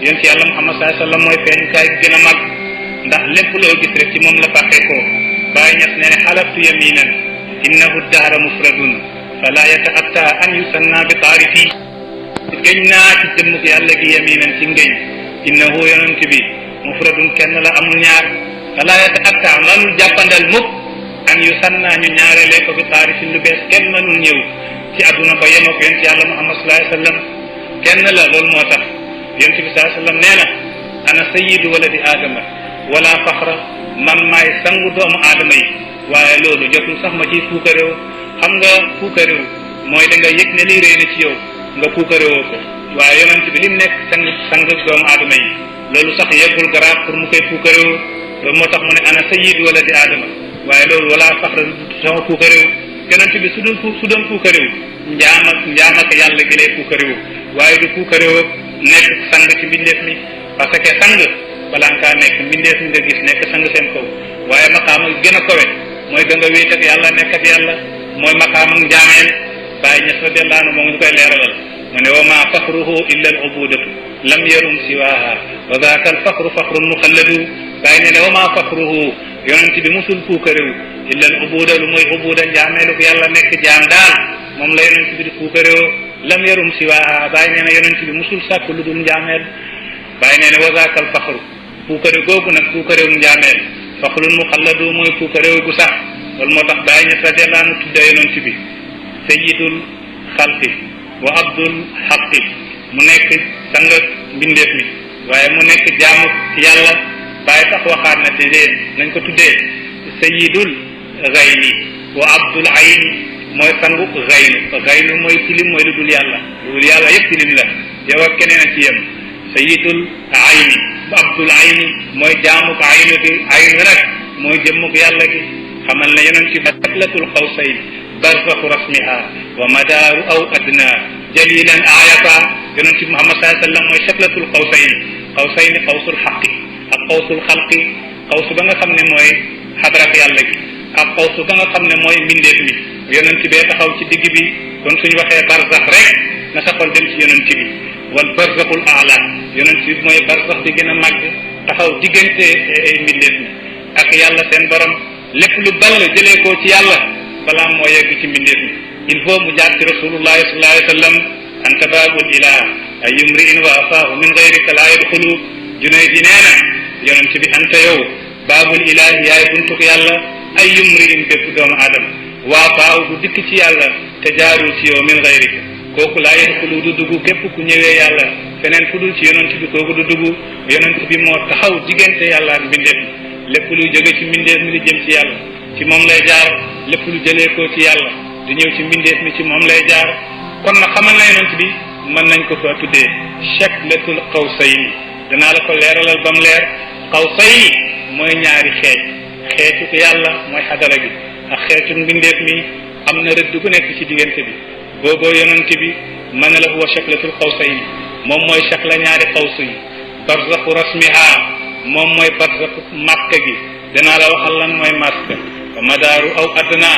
yonent yàlla Muhammad sallallahu alayhi wasallam mooy feeñukaay bi gën a mag ndax lépp loo gis rek ci moom la fàqee ko Baay Ñas ne ne xalaftu yaminan innahu dahra mufradun fala yata'atta an yusanna bi taarifi géñ naa ci jëmm yàlla gi yaminan ci ngéñ innahu yonent bi mufradun kenn la amul ñaar fala yata'atta manul jàppandal mukk an yusanna ñu ñaarelee ko bi taarifin lu bees kenn mënul ñëw ci àdduna ba yem ak yonent yàlla Muhammad sallallahu alayhi wasallam kenn la loolu moo tax yonent bi sallallahu alayhi wasallam nee na ana sayyidu waladi aadama wala faxra man maay sangu doomu aadama yi waaye loolu jotul sax ma ciy puukaréew xam nga puukaréew mooy da nga yëg ne lii réy na ci yow nga puukaréewoo ko waaye yonent bi lim nekk sang doomu aadama yi loolu sax yeggul garaat pour mu koy puukaréew loolu moo tax mu ne ana sayyidu waladi aadama waaye loolu wala faxra sama puukaréew yonent bi su doon puukaréew njaam ak yàlla gi lay puukaréew waaye du puukaréew nekk sang ci mbindeef mi parce que sang balaa nga kaa nekk mbindeef mi nga gis nekk sang seen kaw waaye maqaama gën a kowe mooy ga nga wéet ak yàlla nekk ak yàlla mooy maqaama njaameel Baay Ñas radiyallahu anhu moo ngi koy leeralal mu ne wa ma faxruhu illa al ubudatu lam yarum siwaha wa daaka al faxru faxrun muxalladu Baay ne ne wa ma faxruhu yonent bi musul puukaréew illa al ubuda lu mooy ubuda njaameelu yàlla nekk jaam daal moom la yonent bi di puukaréew lam yarum siwaha Baay nee na yonent bi musul sàkk lu dul njaameel Baay nee na wa daaka al faxru puukare googu nag puukaréew njaameel faxrun muxalladu mooy puukaréew gu sax loolu moo tax Baay Ñas radiyallahu anhu tudda yonent bi sayyidul xalqi wa abdul xaqi mu nekk sang mbindeef mi waaye mu nekk jaamu yàlla Baay sax waxaat na déedéet nañ ko tuddee sayyidul xayni wa abdul ayni mooy sangu xaynu mooy tilim mooy lu dul yàlla yëpp tilim la yow ak keneen a ci yem sayyidul ayni wa abdul ayni mooy jaamuk aynu gi aynu nag mooy jëmmuk yàlla gi xamal ne yonent ci shaklatul qawsayn barzaxu rasmiha wa madaaru aw adna jalilan ayata yonent bi Muhammad sallallahu alayhi wasallam mooy shaklatul qawsayn qawsul xaqi ak qawsul xalqi qawsu ba nga xam ne mooy xadrak yàlla gi ak qawsu ba nga xam ne mooy mbindeef mi yonent bee taxaw ci digg bi kon suñu waxee barzax rek na sa xol dem ci yonent bi wal barzaxul aala yonent bi mooy barzax bi gën a màgg taxaw diggante ay mbindeef mi ak yàlla seen borom lépp lu ball jëlee koo ci yàlla balaa moo yegg ci mbindeef mi il faut mu jaar ci rasulullahi sallallahu alayhi wa sallam anta baabul ilah ay yumri'in wa afaahu min gayrika laa yadxulu Junayd ji nee na yonent bi anta yow baabul ilahi yaay buntuk yàlla ay yumri'in bépp doomu aadama wa afaahu du dikk ci yàlla te jaarul ci yow min gayrika kooku laa yadxulu du dugg képp ku ñëwee yàlla feneen fu dul ci yonent bi kooku du dugg yonent bi moo taxaw diggante yàlla ak mbindeef mi lépp luy jóge ci mbindeef mi di jëm ci yàlla ci moom lay jaar lépp lu jëlee ko ci yàlla di ñëw ci mbindeef mi ci moom lay jaar kon nag xamal na yonent bi mën nañ ko fa tuddee shaklatul qawsayni danaa la ko leeralal ba mu leer qawsayni mooy ñaari xeetu yàlla mooy xadara gi ak xeetu mbindeef mi am na rëdd gu nekk ci diggante bi booboo yonent bi mën na la huwa shaklatul qawsayni moom mooy shakla ñaari qawsu yi barzaxu rasmiha moom mooy barzaxu màkka gi danaa la waxal lan mooy màkka wa madaaru aw adna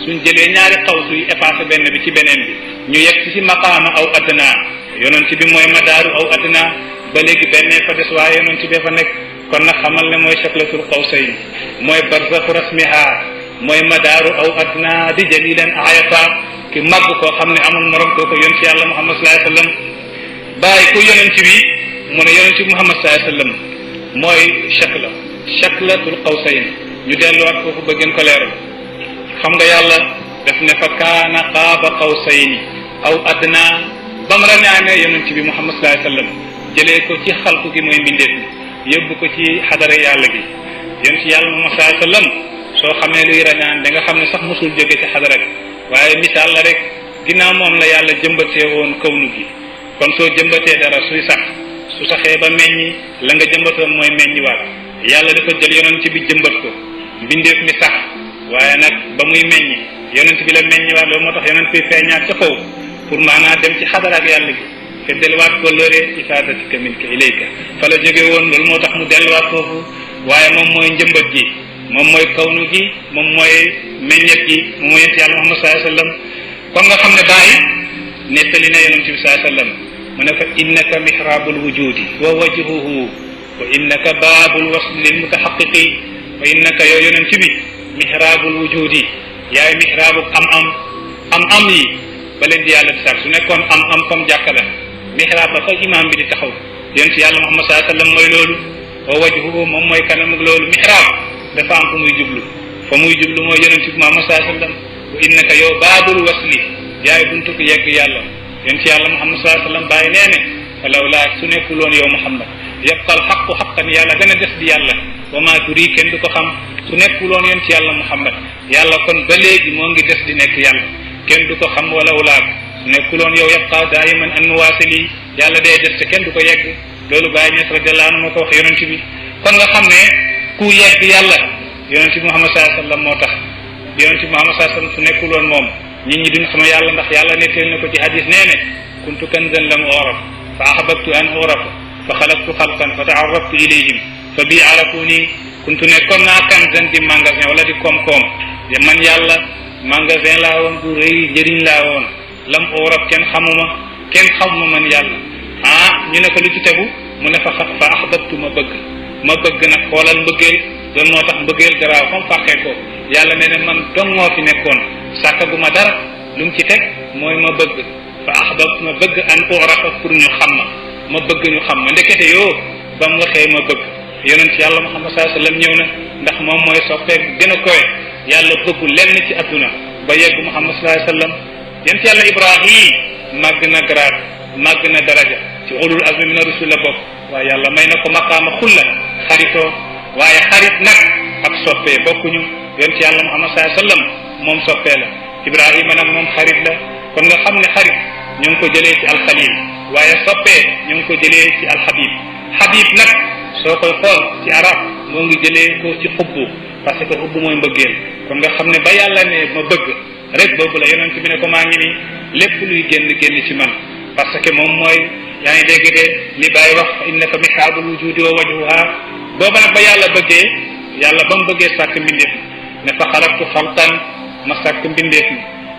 suñ jëlee ñaari xawsu yi effacé benn bi ci beneen bi ñu yegg ci maqaama aw adna yonent bi mooy madaaru aw adna ba léegi benn fa des waaye yonent bi fa nekk kon nag xamal ne mooy shaklatul qawsayn mooy barzaxu rasmiha mooy madaaru aw adna di jalilan ayata ki màgg koo xam ne amul morom kooku yonent yàlla Muhammad sallallahu alayhi wasallam bàyyi ko yonent bi mu ne yonent bi Muhammad sallallahu alayhi wasallam mooy shaklatul qawsayn ñu delluwaat foofu ba gën ko leeral xam nga yàlla def ne fa kaana qaaba qawsayni aw adna bam rañaane yonent bi Muhammad sallallahu alayhi wasallam jëlee ko ci xalku gi mooy mbindeef mi yóbbu ko ci xadara yàlla gi yonent yàlla Muhammad sallallahu alayhi wasallam soo xamee luy rañaan da nga xam ne sax mosul jóge ci xadara gi waaye misaal la rek ginnaaw moom la yàlla jëmbatee woon kawnu gi kon soo jëmbatee dara suy sax su saxee ba meññi la nga jëmbatoon mooy meññiwaat yàlla dafa jël yonent bi jëmbat ko mbindeef mi sax waaye nag ba muy meññ yonent bi la meññ waat loolu moo tax yonent bi feeñaat ca kaw pour maanaam dem ci xadara ak yàlla gi te delluwaat ko lëre ifadatika minka ilayka fa la jóge woon loolu moo tax mu delluwaat foofu waaye moom mooy njëmbat gi moom mooy kawnu gi moom mooy meññet gi moom mooy yonent yàlla Muhammad sallallahu alayhi wasallam kon nga xam ne bàyyi nettali na yonent bi sallallahu alayhi wasallam mu ne fa innaka mihrabul wujudi wa wajhuhu wa innaka baabul wasl lil mutahaqiqi wa innaka yow yonent bi mihrabul wujudi yaay mihrabul am yi ba leen di yàlla di sax su nekkoon am comme jàkka la mihrab ba fa imam bi di taxaw yonent yàlla Muhammad sallallahu alayhi wasallam mooy loolu wa wajhuhu moom mooy kanam ak loolu mihrab dafa am fu muy jublu fa muy jublu mooy yonent bi Muhammad sallallahu alayhi wasallam wa innaka yow baabul wasli yaay buntu ko yegg yàlla yonent yàlla Muhammad sallallahu alayhi wasallam bàyyi nee ne walaw laa su nekkuloon yow Muhammad yabqal xaqu xaqan yàlla gën a des di yàlla wa maa turi kenn du ko xam su nekkuloon yonent yàlla Muhammad yàlla kon ba léegi moo ngi des di nekk yàlla kenn du ko xam walaw laa su nekkuloon yow yabqa daayiman an nuwaasili yàlla day des te kenn du ko yegg loolu Baay Ñas radiyallahu anhu moo ko wax yonent bi kon nga xam ne ku yegg yàlla yonent bi Muhammad sallallahu alayhi wasallam moo tax yonent bi Muhammad sallallahu alayhi wasallam su nekkuloon moom nit ñi duñ xam yàlla ndax yàlla netteel na ko ci hadis nee ne kuntu kanzan lam uraf fa ahbabtu an uraf fa xalaqtu xalqan fa taarraftu ilayhim fa bii arafuni kuntu nekkoon naa kanzan di magasin wala di koom-koom man yàlla magasin laa woon bu rëy njëriñ laa woon lam uraf kenn xamuma man yàlla ñu ne ko lu ci tegu mu ne fa ahbabtu ma bëgg nag xoolal mbëggeel loolu moo tax mbëggeel garaaw xam fàqee ko yàlla nee ne man dong moo fi nekkoon sàkkaguma dara lu mu ci teg mooy ma bëgg fa ahbabtu ma bëgg an urafa pour ñu xam ma bëgg ñu xam ma ndekete yoo ba mu waxee ma bëgg yonent yàlla Muhammad sallallahu alayhi wasallam ñëw na ndax moom mooy soppeek gën a koy yàlla bëggu lenn ci adduna ba yegg Muhammad sallallahu alayhi wasallam yonent yàlla Ibrahim màgg na garaat màgg na daraja ci ulul azmi mina rusul la bokk waaye yàlla may na ko maqaama xulla xaritoo waaye xarit nag ak soppee bokkuñu yonent yàlla Muhammad sallallahu alayhi wasallam moom soppee la Ibrahima nag moom xarit la kon nga xam ne xarit ñu ngi ko jëlee ci alxalil waaye soppee ñu ngi ko jëlee ci alxabib xabib nag soo koy xool ci arab moo ngi jëlee ko ci xubbu parce que xubbu mooy mbëggeel kon nga xam ne ba yàlla ne ma bëgg rek boobu la yonent bi ne ko maa ngi nii lépp luy génn ci man parce que moom mooy yaa ngi dégg de li Baay wax innaka mihrabul wujudi wa wajhuha booba nag ba yàlla bëggee yàlla ba mu bëggee sàkk mbindeef ne fa xalaqtu xalqan ma sàkk mbindeef mi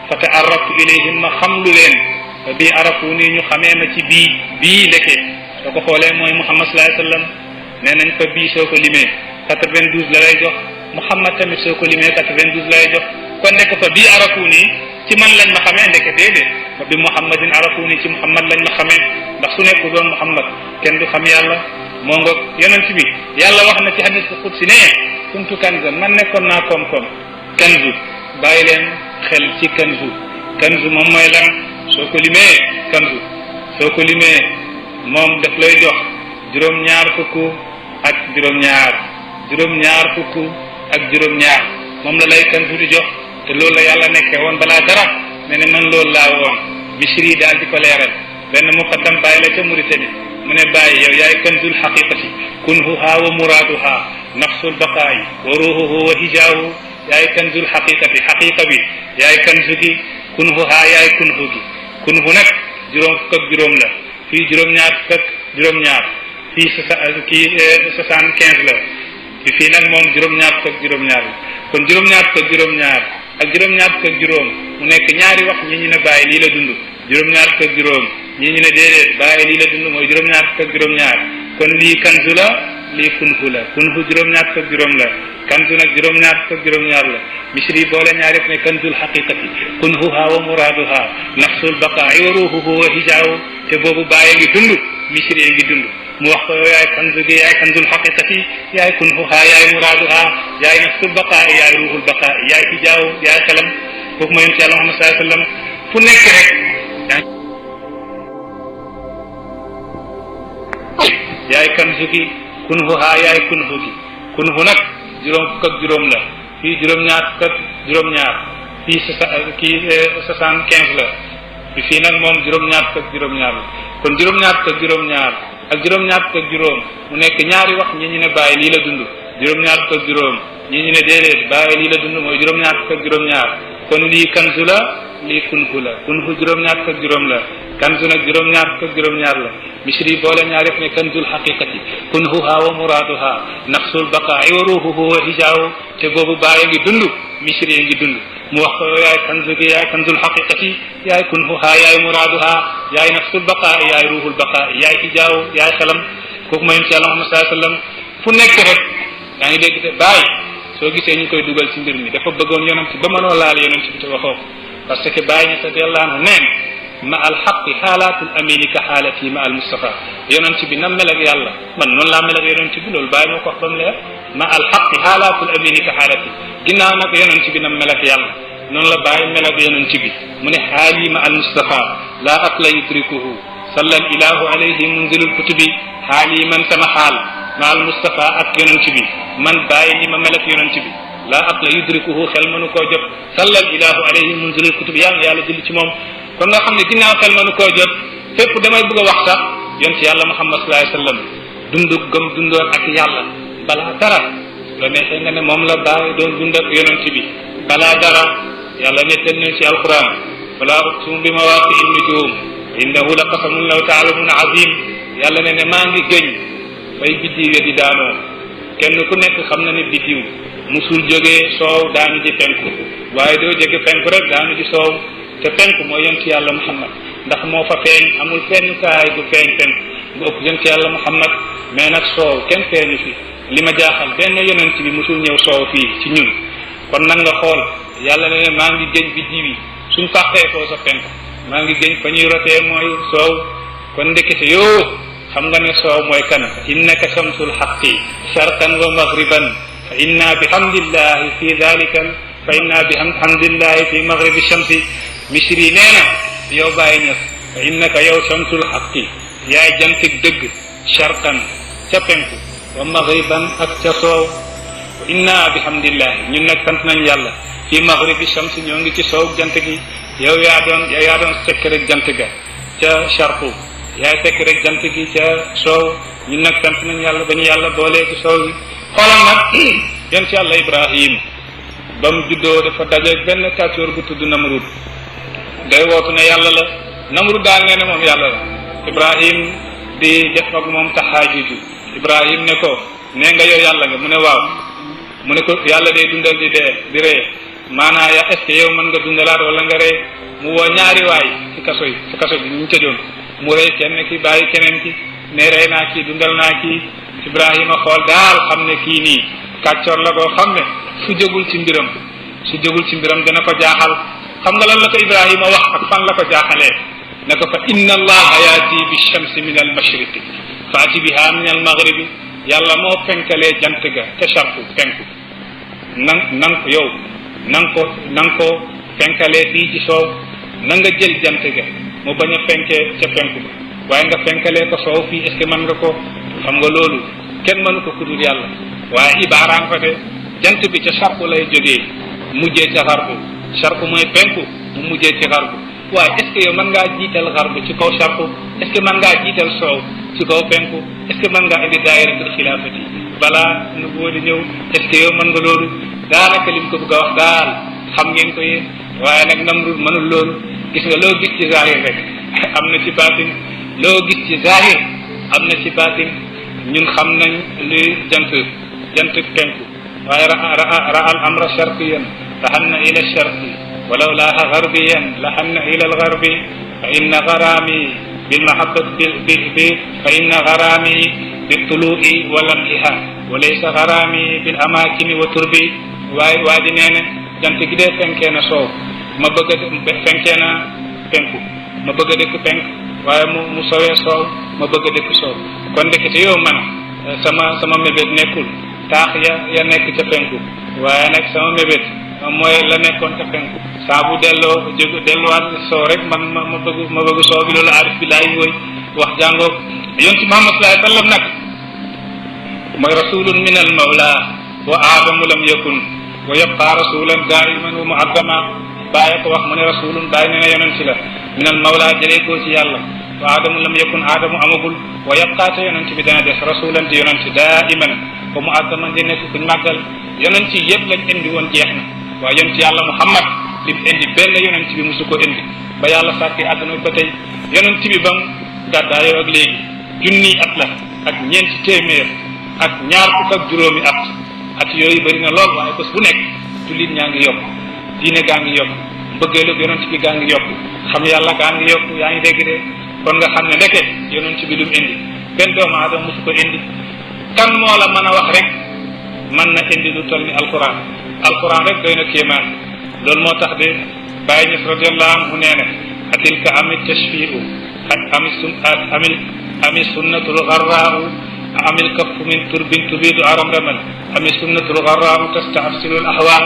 fa ta'arraftu ilayhim ma xam lu leen fa bii arafu nii ñu xamee ma ci bii ndeke soo ko xoolee mooy Muhammad sallallahu alayhi wasallam nee nañ fa bii soo ko limee 92 la lay jox Muhammad tamit soo ko limee 92 lay jox kon nekk fa bii arafu nii ci man lañ ma xamee ndeke déedéet fa bi Muhammadin arafu nii ci Muhammad lañ ma xamee ndax su nekku doon Muhammad kenn du xam yàlla moo nga yonent bi yàlla wax na ci hadis qudsi ne kuntu kanzan man nekkoon naa koom-koom kanzu bàyyi leen xel ci kanzu moom mooy lan soo ko limee kanzu soo ko limee moom daf lay jox juróom-ñaar fukk ak juróom-ñaar fukk ak juróom-ñaar moom la lay kanzu di jox te loolu la yàlla nekkee woon balaa dara ne ne man loolu laa woon Misri daal di ko leeral benn muqaddam bàyyi la ca Mauritanie mu ne bàyyi yow yaay kanzul xaqiqati kunhuha wa muraaduha nafsul baqaayi wa ruhuhu wa hijaahu yaay kanzul xaqiqati xaqiqa bi yaay kanzu gi kunhuha yaay kunhu gi kunhu nag juróom fukk ak juróom la fii juróom-ñaar fukk ak juróom-ñaar fii 75 la fii nag moom juróom-ñaar fukk ak juróom-ñaar la kon juróom-ñaar fukk ak juróom-ñaar ak juróom-ñaar fukk ak juróom mu nekk ñaari wax ñi ñu ne bàyyi lii la dund juróom-ñaar fukk ak juróom ñi ñu ne déedéet bàyyi lii la dund mooy juróom-ñaar fukk ak juróom-ñaar kon lii kanzu la lii kunhu la kunhu juróom-ñaar fukk ak juróom la kanzu nag juróom-ñaar fukk ak juróom-ñaar la Misri boole ñaar yëpp ne kanzul xaqiqati kunhuha wa muraaduha nafsul baqaa'i wa ruhuhu wa hijaahu te boobu bàyyi ngi dund Misri ngi dund mu wax ko yaay kanzu gi yaay kanzul xaqiqati yaay kunhuha yaay muraaduha yaay nafsul baqaa'i yaay ruhul baqaa'i yaay hijaahu yaay xelam kooku mooy yonent Yàlla Muhammad sallallahu alayhi wasallam fu nekk rek yaay kanzu gi kunhuha yaay kunhu gi kunhu nag juróom fukk ak juróom la fii juróom-ñaar fukk ak juróom-ñaar fii 75 la fii nag moom juróom-ñaar fukk ak juróom-ñaar la kon juróom-ñaar fukk ak juróom-ñaar ak juróom-ñaar fukk ak juróom mu nekk ñaari wax ñi ñu ne bàyyi lii la dund juróom-ñaar fukk ak juróom ñi ñu ne déedéet bàyyi lii la dund mooy juróom-ñaar fukk ak juróom-ñaar kon lii kanzu la lii kunhu la kunhu juróom-ñaar fukk ak juróom la kanzu nag juróom-ñaar fukk ak juróom-ñaar la misri boole ñaar yëpp ne kanzul haqiqati kunhuha wa muraduha nafsul baqaa'i wa ruhuhu wa hijaawu te boobu bàyyi ngi dund misri ngi dund mu wax ko yaay kanzu gi yaay kanzul haqiqati yaay kunhuha yaay muraduha yaay nafsul baqaa'i yaay ruhul baqaa'i yaay hijaawu yaay xelam kooku mooy ci Yàlla Muhammad sallallahu alayhi wasallam fu nekk rek yaa ngi dégg te bàyyi soo gisee ñu koy dugal ci mbir mi dafa bëggoon yonent ba mënoo laal yonent bi te waxoo ko parce que bàyyi ñu radiyallahu anhu neen ma al xaqi xaalatul amini ka xaalati ma al Mustafa yonent bi na mel ak yàlla man noonu laa mel ak yonent bi loolu bàyyi moo ko wax ba mu leer ma al xaqi xaalatul amini ka xaalati ginnaaw nag yonent bi na mel ak yàlla noonu la bàyyi mel ak yonent bi mu ne xaali ma al Mustafa laa aqla yudrikuhu salla al ilahu alayhi munzilul kutubi xaali man sama xaal ma al Mustafa ak yonent bi man bàyyi li ma mel ak yonent bi laa aqla yudrikuhu xel mënu koo jot salla al ilahu alayhi munzilul kutubi yàlla yàlla julli ci moom kon nga xam ne ginnaaw xel mënu koo jot fépp damay bëgg a wax sax yonent yàlla Muhammad sallallahu alayhi wasallam dundu gëm dundoon ak yàlla balaa dara la neexee nga ne moom la bàyyi doon dund ak yonent bi balaa dara yàlla nettal nañ ci alquran wala uqsimu bi mawaqi'in nujum innahu la qasamun law ta'lamuna azim yàlla ne maa ngi gëñ fay biddiw di daanoo kenn ku nekk xam na ne biddiw musul jógee soow daanu ji penku waaye doo jóge penku rek daanu ji soow te penku mooy yonent yàlla Muhammad ndax moo fa feeñ amul fenn kaay bu feeñ penku bu ëpp yonent yàlla Muhammad mais nag soow kenn feeñu fi li ma jaaxal benn yonent bi musul ñëw soow fii ci ñun kon nag nga xool yàlla ne maa ngi gëñ biddiw yi suñ fàqee koo sa penku maa ngi gëñ fa ñuy rotee mooy soow kon ndekete yoo xam nga ne soow mooy kan innaka shamsul haqqi sharqan wa maghriban fa inna bihamdillahi fi dhalika fa inna bihamdillahi fi maghribi shamsi misri nee na yow bàyyi ñëf fa innaka yow shamsul haqqi yaay jantik dëgg sharqan ca penku wa maghriban ak ca soow fa inna bihamdillahi ñun nag sant nañ yàlla fi maghribi shamsi ñoo ngi ci soow jant gi yow yaa doon fekk rek jant ga ca sharqu yaay fekk rek jant gi ca soow ñun nag sant nañ yàlla ba ñu yàlla boolee ci soow gi xoolal nag yéen ci yàlla Ibrahim ba mu juddoo dafa dajeeg benn kàccoor bu tudd Namrud day wootu ne yàlla la Namrud daal nee na moom yàlla la Ibrahim di def ak moom taxaajuju Ibrahim ne ko nee nga yow yàlla nga mu ne waaw mu ne ko yàlla day dundal di dee di ree maanaa ya est-ce que yow mën nga dundalaat wala nga ree mu woo ñaari waay ci kaso bi ñu tëjoon mu rey kenn ki bàyyi keneen ki ne rey naa kii dundal naa kii Ibrahima xool daal xam ne kii nii kàccoor la koo xam ne su jógul ci mbiram dana ko jaaxal xam nga lan la ko Ibrahima wax ak fan la ko jaaxalee ne ko fa inna allaha yaati bi shamsi min al mashriqi faati biha min al maghribi yàlla moo fenkalee jant ga ca sharqu penku nan ko fenkalee fii ci soow na nga jël jant ga mu bañ a fenkee ca penku ba waaye nga fenkalee ko soow fii est-ce que mën nga ko xam nga loolu kenn mënu ko kudul yàlla waaye ibaaraan fa de jant bi ca sharqu lay jógee mujjee ca xarbu sharqu mooy penku mu mujjee ci xarbu waaye est-ce que yow mën ngaa jiital xarbu ci kaw sharqu est-ce que mën ngaa jiital soow ci kaw penku est-ce que mën ngaa indi daayiratul xilaafati balaa nu boo di ñëw est-ce que yow mën nga loolu daanaka lim ko bëgg a wax daal xam ngeen ko yéen waaye nag Namrud mënul loolu gis nga loo gis ci zahir rek am na ci baatin loo gis ci zahir am na ci baatin ñun xam nañ luy jant penku waaye ra'al amra sharqiyan lahanna ila sharqi walaw laaha gharbiyan lahanna ila al-gharbi fa inna gharami bil mahabbati bi fa inna gharami bil tulu'i wa lam'iha wa laysa gharami bil amakini wa turbi waaye waa ji nee na jant gi dee fenkee na soow ma bëgg a fenkee na penku ma bëgg a dëkk penk waaye mu sowee soow ma bëgg a dëkk soow kon ndekete yow man sama mébét nekkul taax ya nekk ca penku waaye nag sama mébét mooy la nekkoon ca penku saa bu delluwaat soow rek man ma bëgg soow bi loolu arif bi laay woy wax jàngoog yonent Muhammad sallallahu alayhi wa sallam nag mooy rasulun min al mawla wa aadamu lam yakun wa yabqa rasulan daiman wa muaddama bàyyi ko wax mu ne rasulun bàyyi nee na yonent la min al mawla jëlee koo ci yàlla wa aadamu lam yakun aadamu amagul wa yabqa te yonent bi dana des rasulan di yonent daiman ko mu azzaman di nekk kuñ màggal yonent yi yëpp lañ indi woon jeex na waaye yonent yàlla Muhammad lim indi benn yonent bi musu ko indi ba yàlla sàkkee àdduna ba tey yonent bi bam gàddaayoo ak léegi junniy at la ak ñeenti téeméer ak ñaar fukk ak juróomi at yooyu bëri na lool waaye bés bu nekk jullit ñaa ngi yokk diine gaa ngi yokk mbëggeelu yonent bi gaa ngi yokk xam yàlla gaa ngi yokk yaa ngi dégg de kon nga xam ne ndeke yonent bi lu mu indi benn doomu aadama musu ko indi kan moo la mën a wax rek mën na indi lu toll ni alquran rek doy na kéemaan loolu moo tax de Baye Niass radiyallahu anhu nee na atilka amit tashfiu ami sunnatul garraau amil kaffu min turbin tubidu aramraman ami sunnatul garraau tastafsilu al ahwaa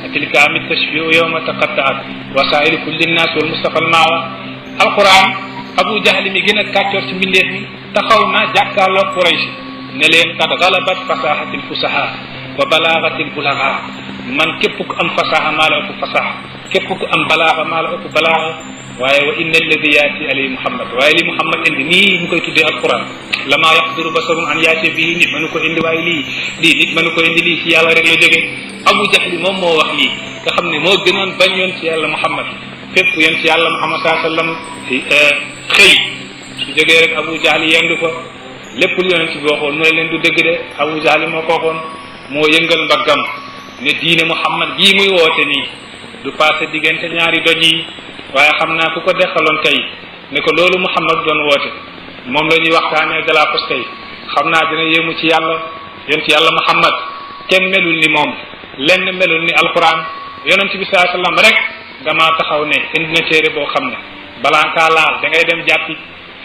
atilka amit tashfiu yawma taqattaat wasailu kulli nnaas wal mustafa al maawa alquran Abu Jahl mi gën a kàccoor ci mbindeef mi taxaw na jàkkaarloo Quraysh ne leen qad galabat fasahatil fusaha wa balagatil bulaga man képp ku am fasaha maa la ëpp fasaha képp ku am balaaga maa la ëpp balaaga waaye wa inna alladi yaati alay Muhammad waaye li Muhammad indi nii ñu koy tuddee alquran lama yaqduru basarun an yaati bii nit mënu ko indi waaye lii nit mënu ko indi lii ci yàlla rek la jógee Abu Jahl moom moo wax lii nga xam ne moo gënoon bañ yoon ci yàlla Muhammad fépp yoon ci yàlla Muhammad sallallahu alayhi wasallam xëy su jógee rek Abu Jahl yendu ko lépp lu yonent bi waxoon mooy leen du dëgg de Abu Jahl moo ko waxoon moo yëngal mbaggam ne diine Muhammad gii muy woote nii du passé diggante ñaari doj yi waaye xam naa ku ko deqaloon tey ne ko loolu Muhammad doon woote moom la ñuy waxtaanee de la poste yi xam naa dina yéemu ci yàlla yonent yàlla Muhammad kenn melul ni moom lenn melul ni alquran yonent bi sallallahu alayhi wasallam rek damaa taxaw ne indi na téere boo xam ne balaa ngaa laal da ngay dem jàppi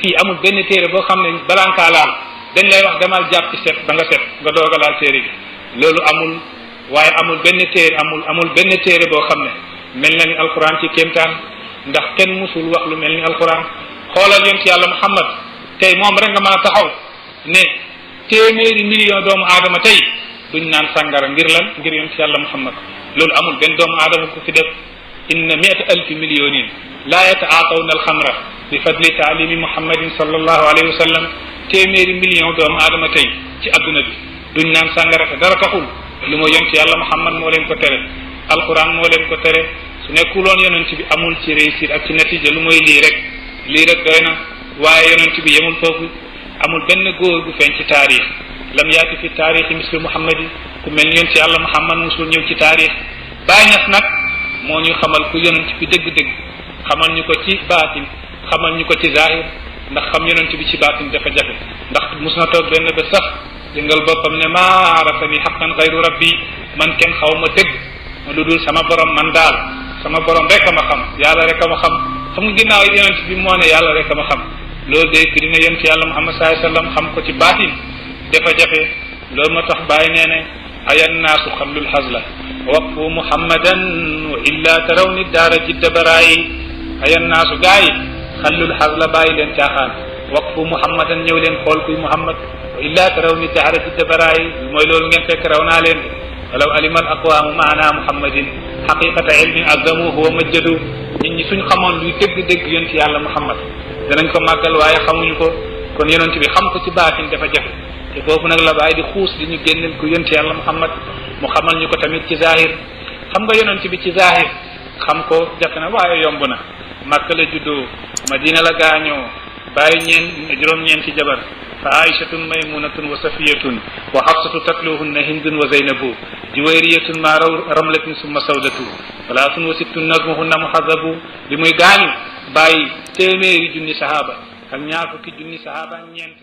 fii amul benn téere boo xam ne balaa ngaa laal dañ lay wax demal jàppi set ba nga set nga doog a laal téere bi loolu amul waaye amul benn téere amul benn téere boo xam ne mel na ni alquran ci kéemtaan ndax kenn musul wax lu mel ni alquran xoolal yonent yàlla Muhammad tey moom rek nga mën a taxaw ne téeméeri million doomu aadama tey duñ naan sàngara ngir lan ngir yonent yàlla Muhammad loolu amul benn doomu aadama ku fi def inna mi'ata alfi millionin la yataatawna alxamra bi fadli taalimi Muhammadin sallallahu alayhi wa sallam téeméeri million doomu aadama tey ci adduna bi duñ naan sàngara te dara taxul lu ma yonent yàlla Muhammad moo leen ko tere alquran moo leen ko tere su nekkuloon yonent bi amul ci réussir ak ci natija lu mooy lii rek doy na waaye yonent bi yemul foofu amul benn góor gu feeñ ci taarix lam yaati fi taarix mislu Muhammadi ku mel ni yonent yàlla Muhammad musul ñëw ci taarix Baay Ñas nag moo ñu xamal ku yonent bi dëgg-dëgg xamal ñu ko ci baatin xamal ñu ko ci zahir ndax xam yonent bi ci baatin dafa jafe ndax mus na toog benn ba sax jëngal boppam ne maa arafani haqqan ghayru rabbi man kenn xaw ma dëgg ma lu dul sama borom man daal sama borom rek a ma xam yàlla rek a ma xam xam nga ginnaaw yonent bi moo ne yàlla rek a ma xam loolu day firi ne yonent yàlla Muhammad sallallahu alayhi wasallam xam ko ci baatin dafa jafe loolu moo tax bàyyi nee ne ayan naasu xamlul xasla waqfu muhammadan wa illa taraw ni daara jidda baraayi ayan naasu gaa yi xallul xasla bàyyi leen caaxaan waqfu muhammadan ñëw leen xool kuy Muhammad wa illa taraw ni daara jidda baraayi mooy loolu ngeen fekk raw naa leen de walaw alima al aqwaamu maana muhammadin xaqiqata ilmin azamuhu wa majjadu nit ñi suñ xamoon luy dëgg-dëgg yonent yàlla Muhammad danañ ko màggal waaye xamuñu ko kon yonent bi xam ko ci baatin dafa jafe te boobu nag la bàyyi di xuus di ñu génneel ko yonent yàlla Muhammad mu xamal ñu ko tamit ci zahir xam nga yonent bi ci zahir xam ko jafe na waaye yomb na Makka la juddoo Madina la gaañoo bàyyi juróom-ñeenti jabar fa aïchatun maymunatun wa safiyatun wa hafsatu tatluhunna hindun wa zaynabu juwayriyatun ma ramlatin summa sawdatu salaatun wa sittun nazmuhunna muhazabu bi muy gaañu bàyyi téeméeri junni sahaaba ak ñaar fukki junni sahaaba ak ñeent